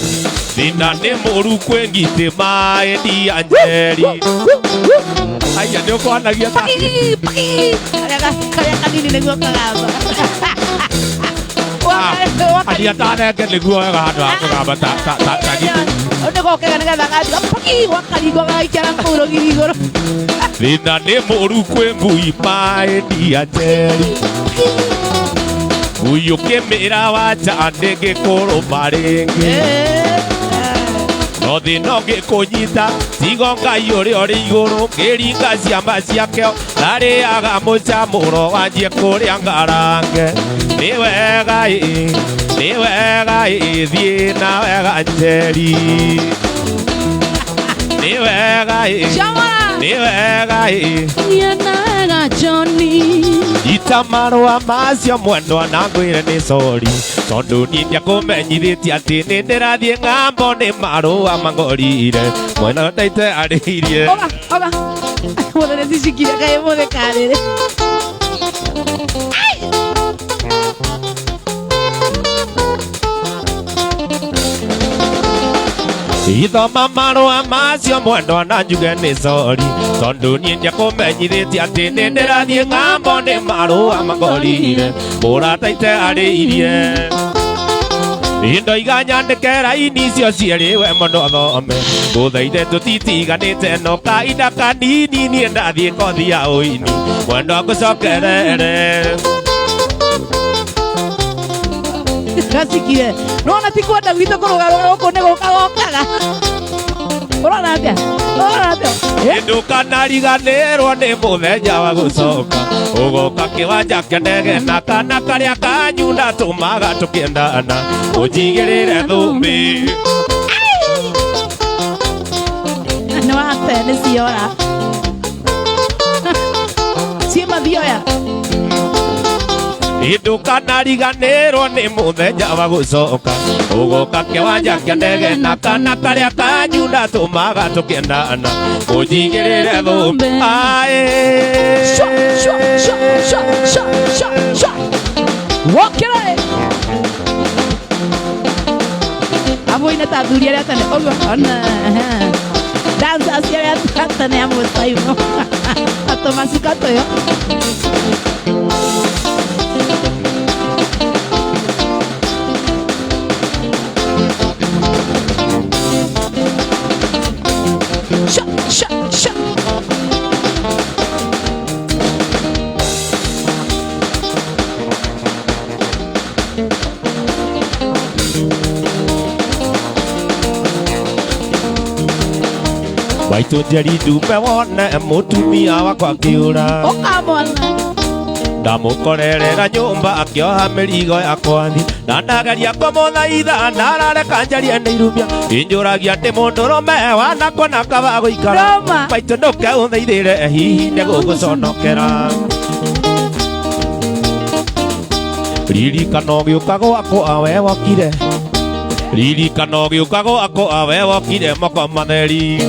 thĩna nĩ mũru kwĩ ngitĩ maĩ ndia Njeri aya nĩ ũkwanagia ta Paki, paki. Karĩa kanini nĩguo kagamba. aria tanenge nĩguo wega handũ ha kũgamba ta ta ta ta gitĩ Nĩgokega nĩgetha gatiga paki gwakarigwo gagaikiara kũu rũgiri igũrũ. thĩna nĩ mũru kwĩ ngui maĩ ndia Njeri ngui ũkĩmĩra wanja ndĩngĩkũrũma rĩngĩ Eh, no thĩna ũngĩkũnyita tigo Ngai ũrĩa ũrĩ igũrũ ngĩringa ciama ciake ndarĩaga mũcamũro wanjie kũrĩa ngarange nĩ wega ĩ nĩ wega ĩ thiĩ na wega Njeri nĩ wega ĩ Shomora. nĩ wega ĩ Nyonaga Johnny. Ita marũa macio mwendwa na ngwĩre nĩ sori tondũ niĩ ndiakũmenyithĩtie atĩ nĩ ndĩrathiĩ ng'ambo nĩ marũa mangorire mwena ndaite arĩirie Oga, oga. Mũthĩ nĩ cicikire kaĩ mũthĩ karĩrĩ. Ithoma marũa macio mwendwa na njuge nĩ sori tondũ niĩ ndiakũmenyithĩtie atĩ nĩ ndĩrathiĩ ng'ambo nĩ marũa mangorire mũrataite arĩirie indo iganyandĩke raini icio cierĩ we mũndũ athome ngũthaithe tũtitiganĩte no kainda kanini niĩ ndathiĩ kothi ya ũini mwendwa ngũcokerere. Gacikire. Nĩwona ti kwenda gwitũ kũrũgarũga gũkũ nĩ gũka gokaga. Ũrona atĩa? Ũrona atĩa? Eh, Ndũkanariganĩrwo nĩ mũthenya wa gũcoka ũgoka kĩwanja kĩa ndege na kana karĩa kanyu ndatũmaga tũkĩendana ũnjigĩrĩre thũmbĩ. Nĩ ciora. Ciĩ mathioya. Ndũkanariganĩrwo nĩ mũthenya wa gũcoka ũgoka kĩwanja kĩa ndege na kana karĩa kanyu ndatũmaga tũkĩendana ũnjigĩrĩre thũmbĩ aĩ. Shwa, shwa, shwa, shwa, shwa, shwa, shwa. Wokĩra ĩ. Amuine ta athuri arĩa tene ũguo ona dancers arĩa tene a mũcaimo atũmacuka tũyo. Sha, sha, sha. Maitũ njeri ndume wone mũtumia wakwa akĩũra. Ũkamwona. Ndamũkorerera nyũmba akĩoha mĩrigo yakwa thi na ndageria kũmũthaitha ndarareka njarie nĩ irumia injũragia atĩ mũndũrũme wanakuona kaba gũikara. Roma. Maitũ ndũke ũthaithĩre hihi nĩ gũgũconokera ririkana ũgĩũka gwakwa we wokire ririkana ũgĩũka gwakwa we wokire moko matheri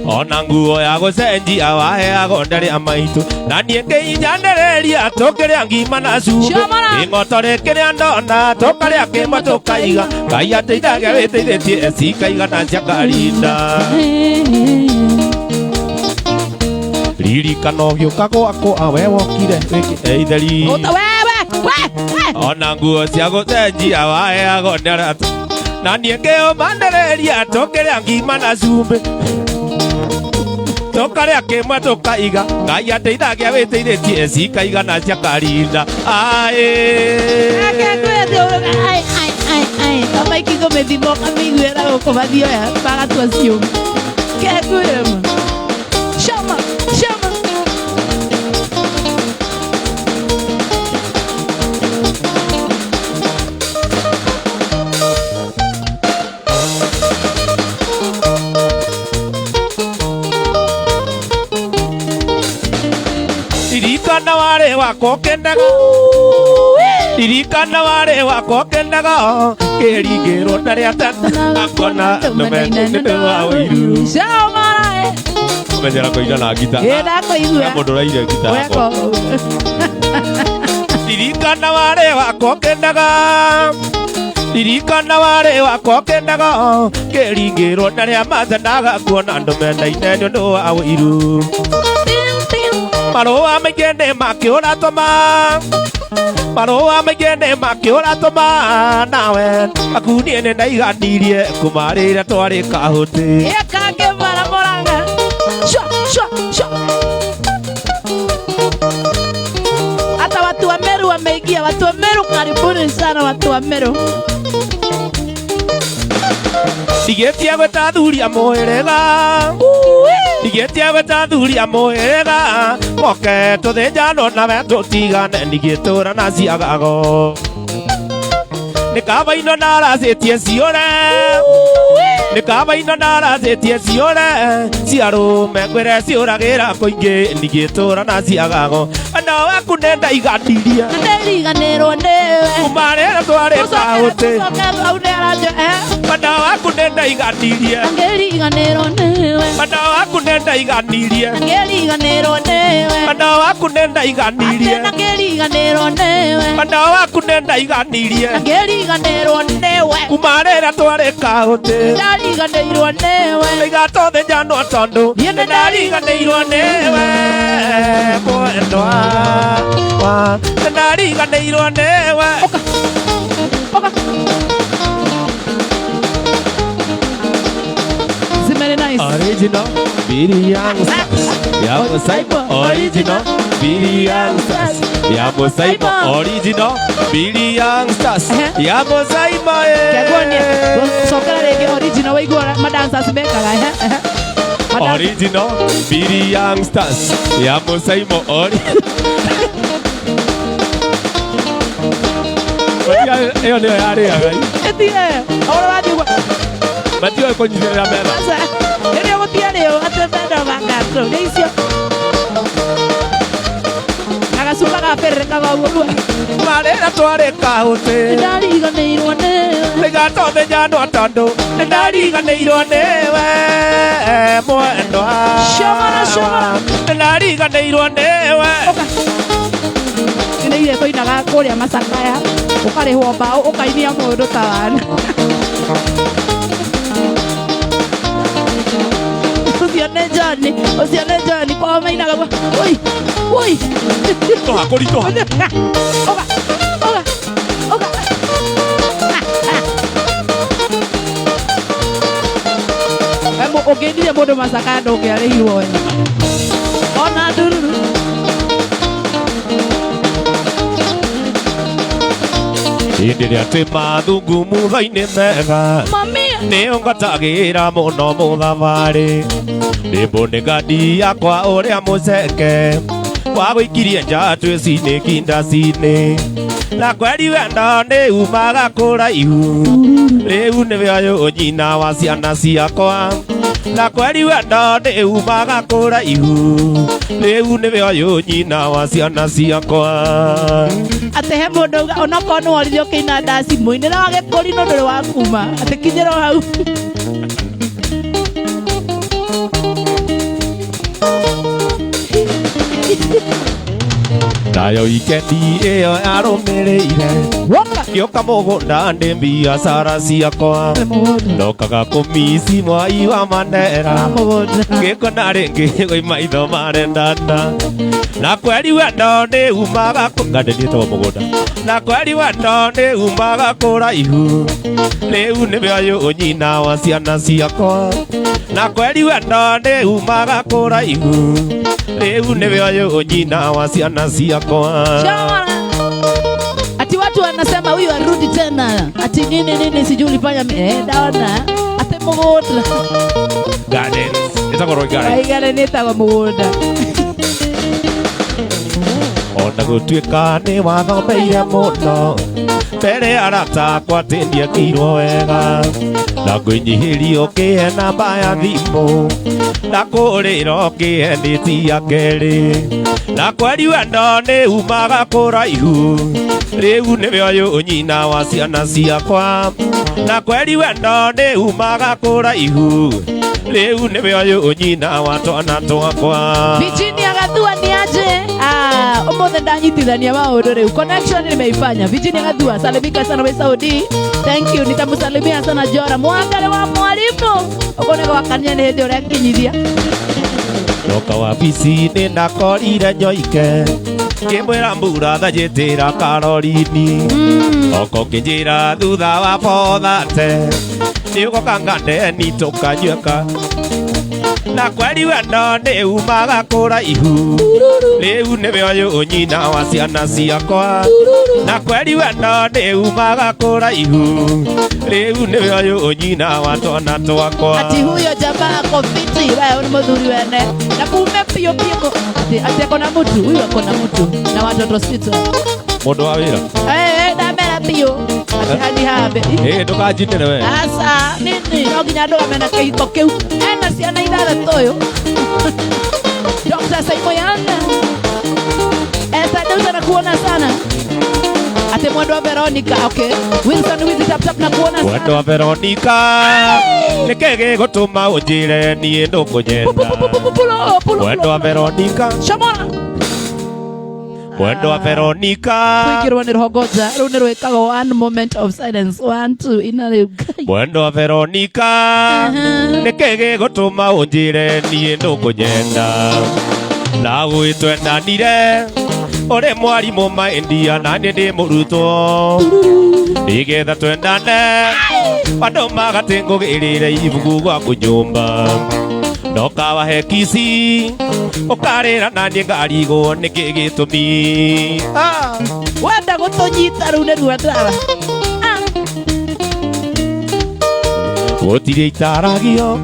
ona nguo ya gũcenjia waheagwo ndarĩ maitũ na niĩ ngĩinjanĩrĩria tũkĩrĩa ngima na cumbĩ. Ciomora. Ing'oto rĩkĩrĩa ndona tũkarĩa kĩmwe tũkaiga Ngai ateithage wĩteithĩtie cikaigana cia karinda ririkana ũgĩũka gwakwa we wokire wĩkĩte itheri. Ũta wewe we we. Ona nguo cia gũcenjia waheagwo nĩ arata na niĩ ngĩũmanĩrĩria tũkĩrĩa ngima na cumbĩ tũkarĩa kĩmwe tũkaiga Ngai ateithagia wĩteithĩtie cikaigana cia karinda aĩ. Ai ai ai ai. Kama ikigo mĩthimo kamĩiguĩra gũkũ mathioya magatua ciũmũ. Kengwĩre ma. Shama, shama. Ririkana warĩ wakwa ũkĩendaga ririkana warĩ wakwa ũkĩendaga kĩringĩrwo ndarĩa tene akona ndũmene nĩ wa ũiru. Shama eh. Menyera kũina na ngita. Ĩ ndakũigua. Mũndũ ũraire ngita Weko. yakwa. Ririkana warĩ wakwa ũkĩendaga ririkana warĩ wakwa ũkĩendaga kĩringĩrwo ndarĩa matendaga kuona andũ mendaine nĩ ũndũ wa ũiru. Marũa maingĩ nĩ makĩũra tũma marũa maingĩ nĩ makĩũra tũma nawe aku niĩ nĩ ndaiganirie kuma rĩrĩa twarĩ kahũtĩ. Ĩkangĩ mara mũranga. Shwa, shwa, shwa. Hata watu wa Meru wameingia, watu wa Meru karibuni sana, watu wa Meru. Ndigĩtie gwĩta athuri a mũhĩrĩga ndigĩtie gwĩta athuri a mũhĩrĩga moke tũthĩnjanwo nawe tũtigane ndigĩtũra na ciagago nĩ kaba indo ndaracĩtie ciũre nĩ kaba indo ndaracĩtie ciũre ciarũme ngwĩre ciũragĩra kũingĩ ndigĩtũra na ciagago wendo waku nĩ ndaiganirie. Ndariganĩrwo nĩwe. Kuma rĩrĩa twarĩ kahũtĩ. Tũcoke hau nĩ aranjia eh. Wendo waku nĩ ndaiganirie. Ngĩriganĩrwo nĩwe. Wendo waku nĩ ndaiganirie. Ngĩriganĩrwo nĩwe. Wendo waku nĩ ndaiganirie. Atĩ ngĩriganĩrwo nĩwe. Wendo waku nĩ ndaiganirie. Ngĩriganĩrwo nĩwe. Kuma rĩrĩa twarĩ kahũtĩ. Ndariganĩirwo nĩwe. Ndaiga tũthĩnjanwo tondũ Niĩ nĩ nĩndariganĩirwo nĩwe mwendwa wa nĩndariganĩirwo nĩwe. Oka. Oka. Zimene nice. Original Billy Youngsters ya Musaimo original Billy Youngsters ya Musaimo original Billy Youngsters ya Musaimo. Kĩaguonie. Cokera rĩngĩ original waigua madancers mekaga eh eh. Original Billy Youngsters ya Musaimo ori ĩyo nĩyo yarĩaga. Ĩtie. Oro wathiĩ ũguo. Matioĩ kũnyitĩrĩra metha. Aca, rĩrĩa gũtiarĩ ũ atĩ bend over cartoon nĩ icio agacuka gabĩrĩrĩkaga ũguo. Marĩra twarĩ kahũtĩ. Nĩndariganĩirwo nĩwe. Nĩgatomenyanwa tondũ nĩndariganĩirwo nĩwe mwendwa. Shomora, shomora. Nĩndariganĩirwo nĩwe. Nĩ iria twainaga kũrĩa macakaya ũkarĩhwo mbaũ ũkainia mũndũ ta wana ũcio nĩ John, ũcio nĩ John kwao mainaga guo, ui ui. Tũha kũritũha. Oga oga oga. Ũngĩinirie mũndũ macakaya ndũngĩarĩhirwo we ona ndururu. Hĩndĩ ĩrĩa twĩ mathungumutho-inĩ mega mami nĩũngatagĩra mũno mũthabarĩ ndĩmbũnĩngandi yakwa ũrĩa mũceke wagũikirie nja twĩ cinĩ kindacinĩ na kweri wendo nĩ umaga kũraihu rĩu nĩwe ũyũ nyina wa ciana ciakwa na kweri wendo nĩ umaga kũraihu rĩu nĩwe ũyũ nyina wa ciana ciakwa. Atĩ he mũndũ auga onokorwo nĩ worire ũkĩina ndaci mũinĩre wa gĩkũrinũ ndũrĩ wa kuma atĩ kinyĩra o hau. Nayo ikendi ĩyo yarũmĩrĩire woka ngĩũka mũgũnda ndĩ biacara ciakwa ndokaga kũmici mwai wa mandera mũgũnda ngĩkona rĩngĩ gwĩ maitho marendana na kweri wendo nĩ umaga ngande niĩtagwo mũgũnda na kweri wendo nĩ umaga kũraihu rĩu nĩwe ũyũ nyina wa ciana ciakwa na kweri wendo nĩ umaga kũraihu rĩu nĩwe ũyũ nyina wa ciana ciakwa. Shawara. Ati watu wanasema huyu arudi tena ati nini nini sijui ulifanya ndaona ati mũgũnda. Gardens ĩtagwo Roy Gardens. Aigana nĩtagwo mũgũnda. Ona gũtuĩka nĩ wathomeire mũno mbere arata akwa atĩ ndiekirwo wega na ngwĩnyihĩrio ũkĩhe namba ya thimũ ndakũrĩra ũkĩhe ndĩti ya kerĩ na kweri wendo nĩ umaga kũraihu rĩu nĩwe ũyũ nyina wa ciana ciakwa na kweri wendo nĩ umaga kũraihu rĩu nĩwe ũyũ nyina wa twana twakwa. Virginia Gathua ni aje? Ah, ũmũthĩ ndanyitithania maũndũ rĩu. Connection nimeifanya. Virginia Gathua, salimika sana we Saudi. Thank you. Nitamsalimia sana Jora. Mwangare wa mwalimu. Ũguo nĩ gwakania nĩ hĩndĩ ũrekinyithia. Ndoka wabici-inĩ ndakorire nyoike ngĩmwĩra mbura thanjĩtĩra Caroline oko ngĩnjĩra thutha wa bothate nĩũgoka ngandeni tũkanyuĩka na kweri wendo nĩ umaga kũraihu rĩu nĩwe ũyũ nyina wa ciana ciakwa na kweri wendo nĩ umaga kũraihu rĩu nĩwe ũyũ nyina wa twana twakwa. Ati huyo jamaa ako fiti. Wewe ni mũthuri wene. Na mume pio pio. Ati ati ako na mtu. Huyu ako na mtu na watoto 6. Mũndũ wa wĩra. Ndamera biũ. Ati hadi habe. Ndũkanjinĩre we. Aca, nini no nginya ndũgame na kĩhiko kĩu ena ciana ithathatũ ũyũ. Dr. Saimoyan Esther Deusa nakuona sana. Ate mwendo wa Veronica, okay. Wilson Wizi tap tap nakuona sana. Mwendo wa Veronica nĩkĩ gĩgũtũma ũnjĩre niĩ ndũkũnyenda. Pulo, pulo, Mwendo wa Veronica. Shomora. Mwendo wa Veronica. Kwĩkĩrwo nĩ rũhongoja rũu nĩ rwĩkagwo one moment of silence 1 2 ina rĩu Ngai. Mwendo wa Veronica nĩkĩ gĩgũtũma ũnjĩre niĩ ndũkũnyenda na gwĩtwendanire ũrĩ mwarimũ maindia na niĩ ndĩ mũrutwo nĩgetha twendane andũ magatĩ ngũgĩrĩre ibuku gwaku nyũmba ndoka wahe kici ũkarĩra na niĩ ngarigwo nĩkĩ gĩtũmi. Wenda gũtũnyita rĩu nĩ ruo ndawa. Gũtirĩ itaragio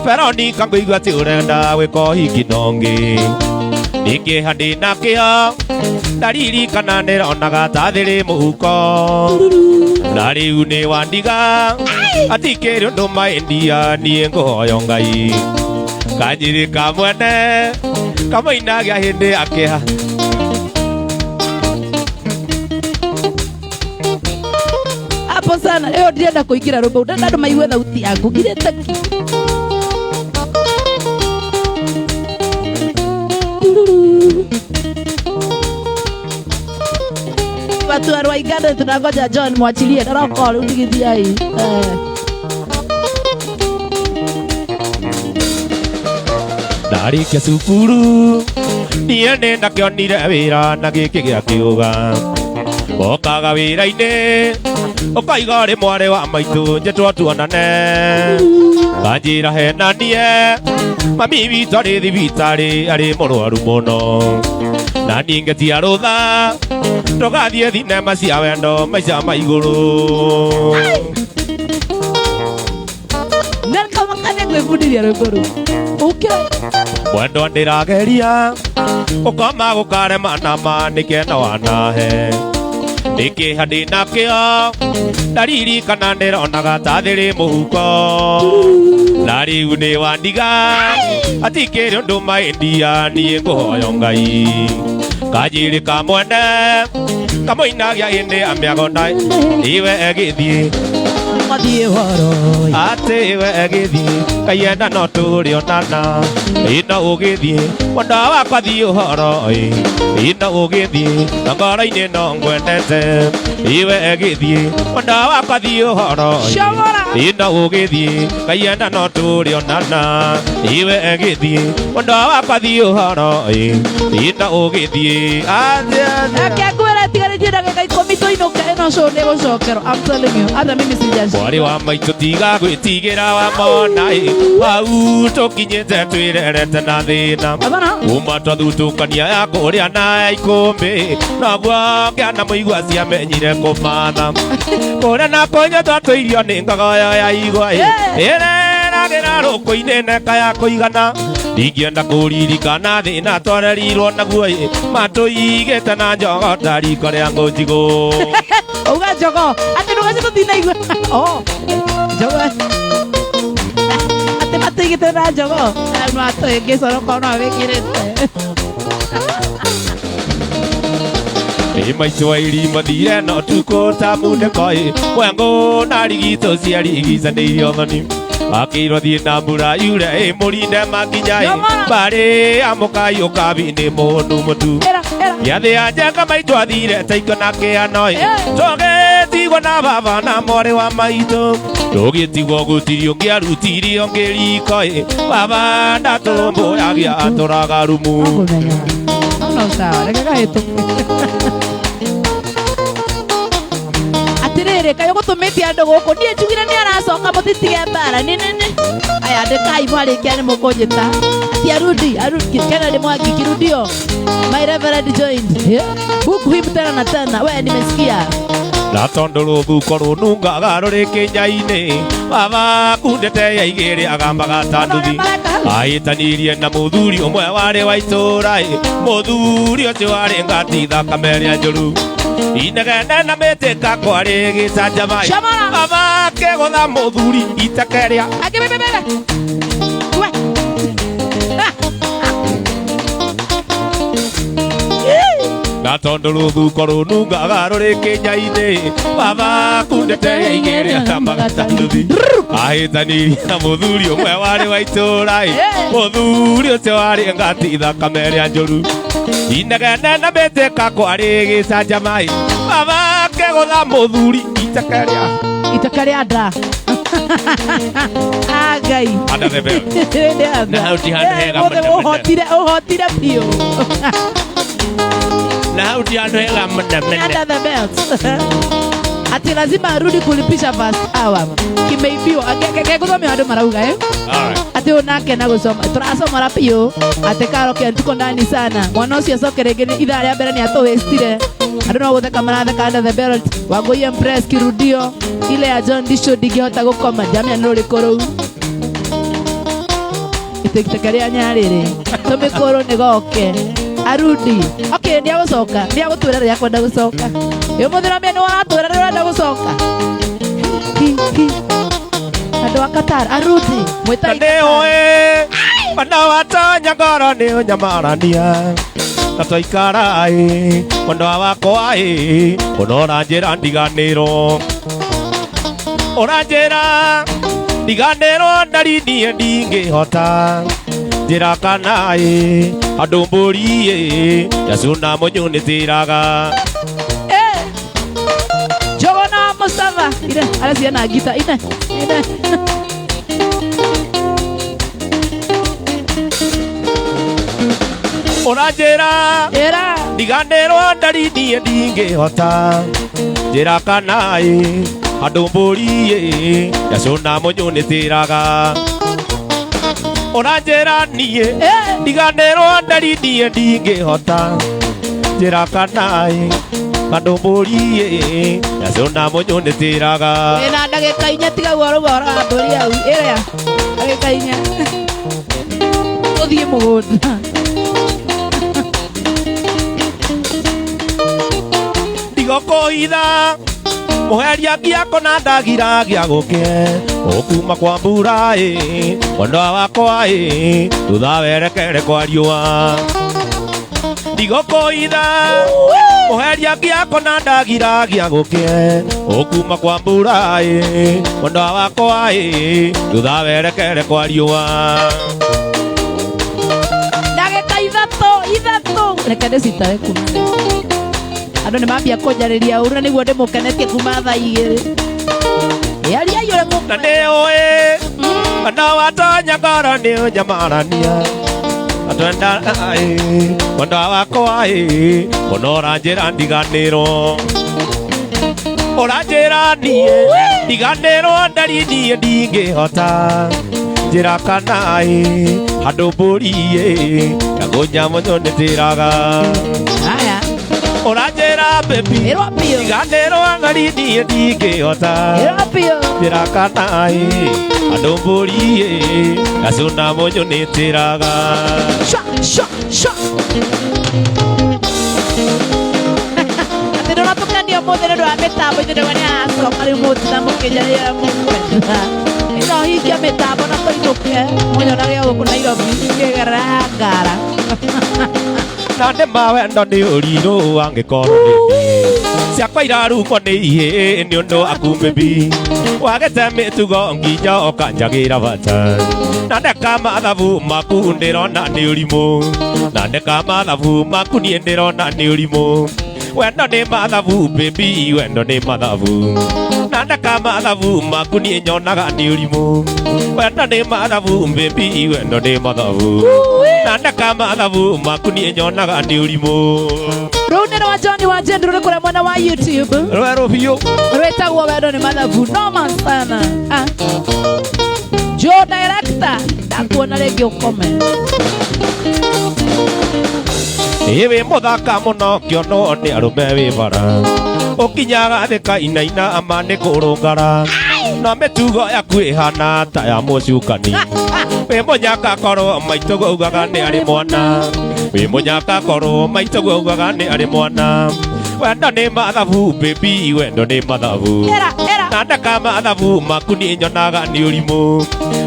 Veronica ngũigua atĩ ũrenda gwĩka ũhiki na ũngĩ nĩkĩha ndĩnakĩo ndaririkana ndĩronaga ta thĩrĩ mũhuko Na rĩu nĩ wandiga atikĩrĩ ũndũ maendia niĩ ngũhoyo Ngai kanyiri ka mwene kamũinagia hĩndĩ ya kĩeha. Hapo sana ĩyo ndirenda kũingĩra rũmba ndĩrenda andũ maigue thauti yaku ngirĩte ki. Tururu. Watu wa Rwaigana tunangoja John mwachilie daroko rĩu ndigithiai. Eh. Ndarĩkia cukuru niĩ nĩ ndakĩonire wĩra na gĩkĩ gĩa kĩũga okaga wĩra-inĩ ũkaiga ũrĩ mwarĩ wa maitũ njĩtwo tuonane kanjĩra hena niĩ mami witũ arĩ thibitarĩ arĩ mũrwaru mũno na niĩ ngetia rũtha tũgathiĩ thinema cia wendo maica ma igũrũ. Na kama kane ngwĩbundithia rwĩmbo rũu ũkĩra. Mwendwa ndĩrageria gũkoma gũkarema nama nĩkena wanahe nĩkĩha ndĩnakĩo ndaririkana ndĩronaga ta thĩrĩ mũhuko na rĩu nĩ wandiga atikĩrĩ ũndũ maendia niĩ ngũhoyo Ngai kanjĩrĩ ka mwene kamũinagia hĩndĩ ya mĩago na iwe egĩthiĩ mathiĩ horo atĩ we egĩthiĩ kaienda no tũrĩonana ĩno ũgĩthiĩ mwenda wakwa thiĩ ũhoro ĩ ĩno ũgĩthiĩ na ngoro-inĩ no ngwendete iwe egĩthiĩ mwenda wakwa thiĩ ũhoro ĩ Shomora. ĩno ũgĩthiĩ kaienda no tũrĩonana iwe egĩthiĩ mwenda wakwa thiĩ ũhoro ĩ ĩno ũgĩthiĩ atĩ atĩ Reke ngwĩre tigarĩtie ndagĩka ikũmi tũinũke ĩno show nĩ gũcokerwo. I'm telling you hata mimi sijashika. Mwarĩ wa maitũ tiga gwĩtigĩra wa mona ĩ hau tũkinyĩte twĩrerete na thĩna Hapana. kuma twathutũkania ya kũrĩa na ya ikũmbĩ noguo ngĩana mũigua ciamenyire kũmatha kũrĩa na kũnyua twatũirio nĩ ngogoyo ya igwa ĩ ĩreragĩra rũkũ-inĩ neka ya kũigana ndingĩenda kũririkana thĩna twarerirwo naguo ĩ matũigĩte na njogo ta riko rĩa ngũnjigũ. Uga njogo atĩ ndũgaci tũtinaigua. Oh. Njogo. Atĩ matũigĩte na njogo. No atũĩngĩcoroka no wĩkĩrĩte. Ĩ maitũ wa irima thire no tukũ ta munĩko ĩ mwengũ na rigitũ ciarigicanĩirio thoni akĩirwo thiĩ na mbura yure ĩ mũrinde makinya ĩ mbarĩ amũkai ũkabi nĩ mũnu mũtu Ĩra ĩra. gĩathĩ ya njenga maitũ athire taiko na kĩano ĩ tũgĩtigwo na baba na mwarĩ wa maitũ tũgĩtigwo gũtirio ngĩarutirio ngĩriko ĩ baba ndatũrũmbũyagia atũraga rumu. Ngũmenya. No sawa, reke kahĩtũke. Atĩrĩrĩ kaĩ ũgũtũmĩtie andũ gũkũ niĩ njugire nĩ aracoka mũtitige mbara nĩ nĩ nĩ aya andĩkai mwarĩkia nĩ mũkũnjĩta ati arudi arudi Kennedy Mwangi kirudio my reverend joined yeah. Book him tena na tena we nimesikia. Na tondũ rũthuko rũnungaga rũrĩ kĩnya-inĩ baba kundĩte ya igĩrĩ agambaga ta nduthi ahĩtanirie na mũthuri ũmwe warĩ wa itũũra ĩ mũthuri ũcio warĩ ngati thakame ĩrĩa njũru inegene na mĩtĩka kwarĩ gĩcanjama ĩ Shamara. baba akĩgũtha mũthuri iteke rĩa Akibebebebe. We. Na tondũ rũthuko rũnungaga rũrĩ kĩnya-inĩ baba kundĩte ya igĩrĩ agambaga ta nduthi ahĩtanirie na mũthuri ũmwe warĩ wa itũũra ĩ mũthuri ũcio warĩ ngati thakame ĩrĩa njũru inegene na mĩtĩka kwarĩ gĩcanjama ĩ baba akĩgũtha mũthuri iteke rĩa Iteke rĩa nda. Ah, Ngai. Under the belt. Na hau ti handũ hega Mũthĩ mũno mũno. ũhotire ũhotire biũ. Na hau ti handũ hega mũno mũno. Under the belt. Ati lazima arudi kulipisha first hour. Kimeibiwa. Kegũthomea andũ marauga eh? Alright. Ati unake na gũcoma tũracomora biũ atĩ karo ke tuko ndani sana mwana ũcio acoke rĩngĩ nĩ ithaa rĩa mbere nĩ atũwĩstire andũ no gũtheka maratheka under the belt Wangũi Empress kirudio ile ya John Disho ndingĩhota gũkoma njamia nĩ rũrĩkũ rũu itĩkiteke rĩa nyarĩrĩ tũmĩkũrũ nĩ goke arudi okay. Nĩ agũcoka, nĩ agũtwĩra rĩrĩa akwenda gũcoka. Ĩ ũmũthĩ Romeo nĩ waratwĩra rĩrĩa ũrenda gũcoka. Hi, hi. Andũ a Qatar arudi Na mwĩtai nĩ Qatar. ũĩ ona watonya ngoro nĩ ũnyamarania na twaikara ĩ mwendwa wakwa ĩ ona ũranjĩra ndiganĩrwo ũranjĩra ndiganĩrwo ndari niĩ ndingĩhota njĩra kana ĩ andũ mbũri ĩ yacuna mũnyũ nĩ tĩraga. Eh. Jogona Mustafa ine aracia na ngita ine ine. Ũranjĩra ĩra ndiganĩrwo ndari niĩ ndingĩhota njĩra kana ĩ andũ mbũri ĩ yacũna mũnyũ nĩ tĩraga ũranjĩra niĩ Eh. ndiganĩrwo ndari niĩ ndingĩhota njĩra kana ĩ andũ mbũri ĩ yacũna mũnyũ nĩ tĩraga. Wĩna ndagĩka 4 tiga guo rũgoro wa mbũri hau ĩrĩa ndagĩka 4 tũthiĩ mũgũnda. Ndigũkũhitha mũheria ngiako na ndagira gĩa gũkĩe ũkuma kwa mbura ĩ mwendwa wakwa ĩ thutha werekere kwa riũa ndigũkũhitha mũheria ngiako na ndagira gĩa gũkĩe ũkuma kwa mbura ĩ mwendwa wakwa ĩ thutha werekere kwa riũa. Ndagĩka 3 reke ndĩcitare kuma rĩu. Andũ nĩ mambia kũnjarĩria ũru na nĩguo ndĩmũkenetie kuma thaa 2. Ĩariai ũrĩa Na mũkwenda. nĩ ũĩ ona watonya ngoro nĩ ũnyamarania atwenda ĩ mwendwa wakwa ĩ ona ũranjĩra ndiganĩrwo ũranjĩra niĩ ndiganĩrwo ndari niĩ ndingĩhota njĩra kana ĩ handũ mbũri ĩ yagũnyamũnyũ nĩ tĩraga. Haya. Ũranjĩra bebi Ĩrwo biũ. ndiganĩrwo ngari niĩ ndingĩhota Ĩrwo biũ. njĩra kana ĩ andũ mbũri ĩ gacũna mũnyũ nĩ tĩraga. Shwa, shwa, shwa. Atĩ ndũratũkenia ũmũthĩ nĩ ũndũ wa mĩtambo ithuĩ ndauga nĩ aracoka rĩu mũtinamũkĩnjarĩra mũkwenda. Ĩno hingia mĩtambo na tũinũke mũnyonage gũkũ Nairobi ngĩgerera ngara. Na nĩ ma wendo nĩ ũrirũ angĩkorwo nĩ niĩ ciakwa irarumwo nĩ ihĩĩ nĩ ũndũ waku mĩbi wagĩte mĩtugo nginya ũkanjagĩra bata na ndeka mathabu maku ndĩrona nĩ ũrimũ na ndeka mathabu maku niĩ ndĩrona nĩ ũrimũ wendo nĩ mathabu baby wendo nĩ mathabu na ndeka mathabu maku niĩ nyonaga nĩ ũrimũ wendo nĩ mathabu baby wendo nĩ mathabu na ndeka mathabu maku niĩ nyonaga nĩ ũrimũ. Rũu nĩ rwa John wa Jendro rũrĩ kũrĩa mwena wa YouTube. Rwerũ biũ. Rwĩtagwo wendo nĩ mathabu noma sana. Ah. Joe director ndakuona rĩngĩ ũkome. Ĩ wĩ mũthaka mũno kĩonwo nĩ arũme wĩ bara ũkinyaga thĩ kainaina ama nĩ kũrũngara na mĩtugo yaku ĩhana ta ya mũcukani wĩ mũnyaka korwo maitũguo augaga nĩ arĩ mwana wĩ mũnyaka korwo maitũguo augaga nĩ arĩ mwana wendo nĩ mathabu baby wendo nĩ mathabu Ĩra ĩra. Na ndeka mathabu maku niĩ nyonaga nĩ ũrimũ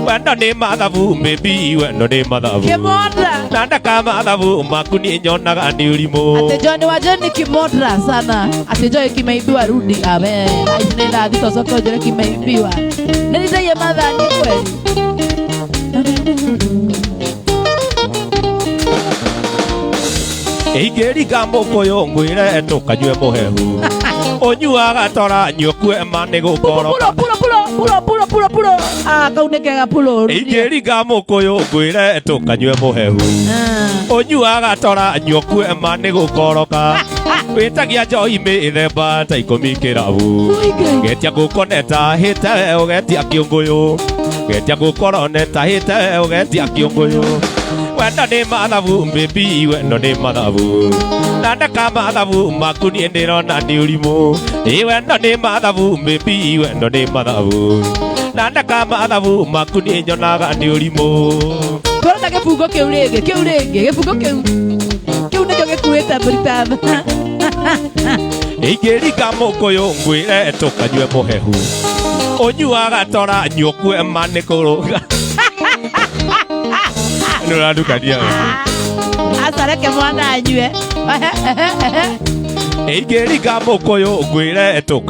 wendo nĩ mathabu baby wendo nĩ mathabu Kĩmonda. Na ndeka mathabu maku niĩ nyonaga nĩ ũrimũ. Ate John wa John ni kimodra sana. Ate Joy kimeibiwa rudi. Awe. Nenda thito soko jere kimeibiwa. Nilitaiye madhani kweli. Ingĩringa mũkũyũ ngwĩre tũkanyue mũhehu ũnyuaga tora nyũkue ma nĩ gũkoroka. Pulo pulo pulo pulo pulo pulo pulo. Ah, kau nĩ kega pulo. Ingĩringa mũkũyũ ngwĩre tũkanyue mũhehu Ah. ũnyuaga tora nyũkue ma nĩ gũkoroka wĩtagia njohi mĩthemba ta 10 kĩrabu Ui, Ngai. getia gũkoneta hĩte ũgetia kĩũngũyũ getia gũkoroneta hĩte ũgetia kĩũngũyũ wendo nĩ mathabu baby wendo nĩ mathabu na ndeka mathabu maku niĩ ndĩrona nĩ ũrimũ ĩ wendo nĩ mathabu baby wendo nĩ mathabu na ndeka mathabu maku niĩ nyonaga nĩ ũrimũ. Tũrenda gĩbungo kĩu rĩngĩ, kĩu rĩngĩ, gĩbungo kĩu. Kĩu nĩkĩo gĩkuĩte mbũri ta tha. Ingĩringa mũkũyũ ngwĩre tũkanyue mũhehu ũnyuaga tora nyũkue ma nĩ kũrũga nĩ ũrandukania. Aca, reke mwana anyue. Ingĩringa mũkũyũ ngwĩre tũka